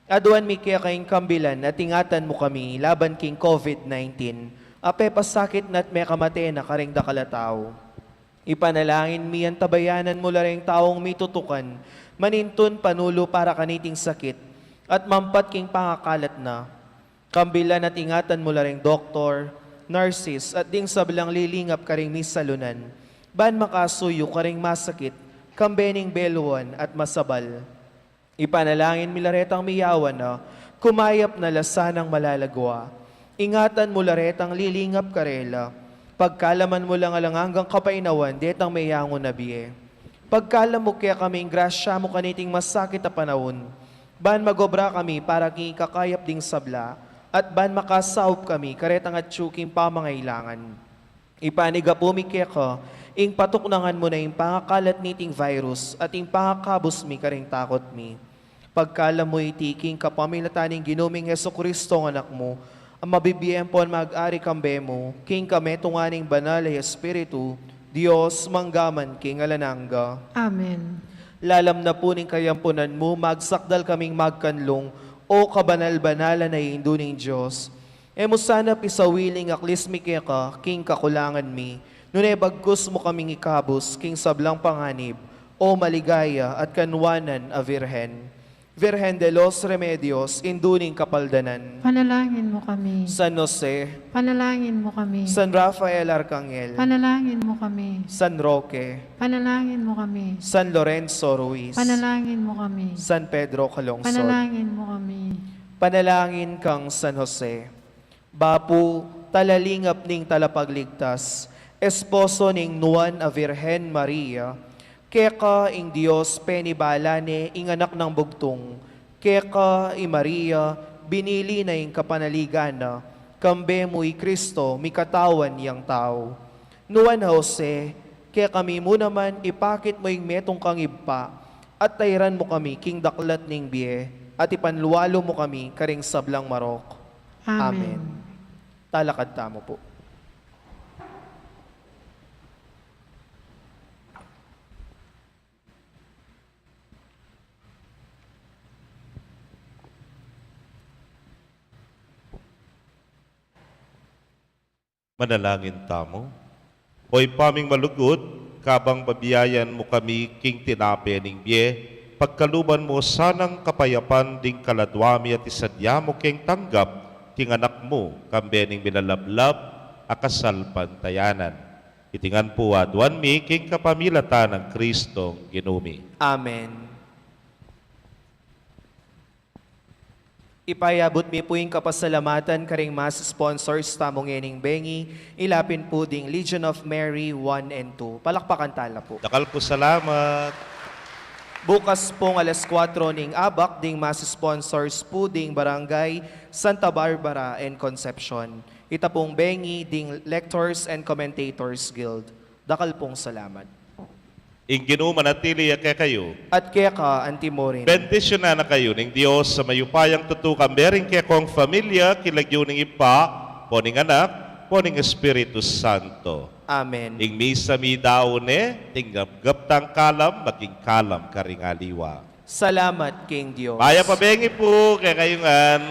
Aduan mi keka ing kambilan at ingatan mu kami laban king COVID nineteen, a pepasakit na't mekamate na karing dakal a tau. Ipanalangin mi antabayanan mu la reng taung mitutukan, manintun panulu para kaniting sakit, at mampat king pangakalat na. Kambilan at ingatan mu la reng doktor, nurses, at ding sablang lilingap karing misalunan, ban makasuyu karing masakit, kambe ning beluan at masabal. Ipanalangin mi la retang miyawan na, kumayap na la sanang malalagwa. Ingatan mu la retang lilingap karela, pagkalaman mu lang alang anggang kapainawan detang meyangu na bie. Pagkalam mu kekami ing grasya mu kaniting masakit a panaun, ban magobra kami para king ikakayap ding sabla, at ban makasaup kami karetang atyu king pamangailangan. Ipanigapu mi keka ing patuknangan mu na ing pangakalat niting virus at ing pangakabus mi karing takut mi. Pagkalam mu iti king kapamilatan ning Ginu ming Jesucristo a Anak mu, a mabibie ampon mag-ari kambe mu, king kametungan ning Banal a Espiritu, Dios, mangga man king alang angga. Amen. Lalam na pu ning kayampunan mu, magsakdal kaming magkanlung, o kabanal-banalan a Indu ning Dios. E mu sana pisawili ing aklis mi keka king kakulangan mi, nune bagkus mu kaming ikabus king sablang panganib, o maligaya at kanwanan a Virgen. Virgen de los Remedios, Indu ning Kapaldanan. Panalangin mu kami. San Jose. Panalangin mu kami. San Rafael Arcangel. Panalangin mu kami. San Roque. Panalangin mu kami. San Lorenzo Ruiz. Panalangin mu kami. San Pedro Calungsod. Panalangin mu kami. Panalangin kang San Jose. Bapu, talalingap ning Talapagligtas, esposo ning Nuan a Virgen Maria, keka ing Dios penibala ne ing Anak nang Bugtung, keka i Maria binili na ing kapanaligan na, kambe mu i Cristo mikatawan yang tau. Nuan a Jose, kekami mu naman ipakit mu ing metung kang ibpa, at tairan mu kami king daklat ning bie, at ipanlualu mu kami karing sablang marok. Amen. Amen. Talakad tamu pu. Manalangin tamu. O Ibpa ming malugud, kabang babiayan mu kami king tinape ning bie, pagkaluban mu sanang kapayapan ding kaladua mi at isadya mu keng tanggap king Anak mu, kambe ning minalablab a kasalpantayanan. Iti ngan pu aduan mi king kapamilatan nang Kristong Ginu mi. Amen. Ipayabut mi pu ing kapasalamatan karing mass sponsors tamu ngening bengi, ila pin pu ding Legion of Mary one and two. Palakpakan tala pu. Dakal pu salamat. Bukas pung alas kuwatro ning abak ding mass sponsors pu ding Barangay Santa Barbara and Concepcion. Ita pung bengi ding Lectors and Commentators Guild. Dakal pung salamat. Ing Ginu manatili ya kekayu. At keka antimurin. Bendisyunan na kayu ning Dios a mayupayang tutu, kambe ring kekong pamilya, king lagyu ning Ibpa, ampo ning Anak, ampo ning Espiritu Santo. Amen. Ing misa midaun ne, tinggap-gap tang kalam, maging kalam karing aliwa. Salamat king Dios. Mayap a bengi pu kekayu ngan.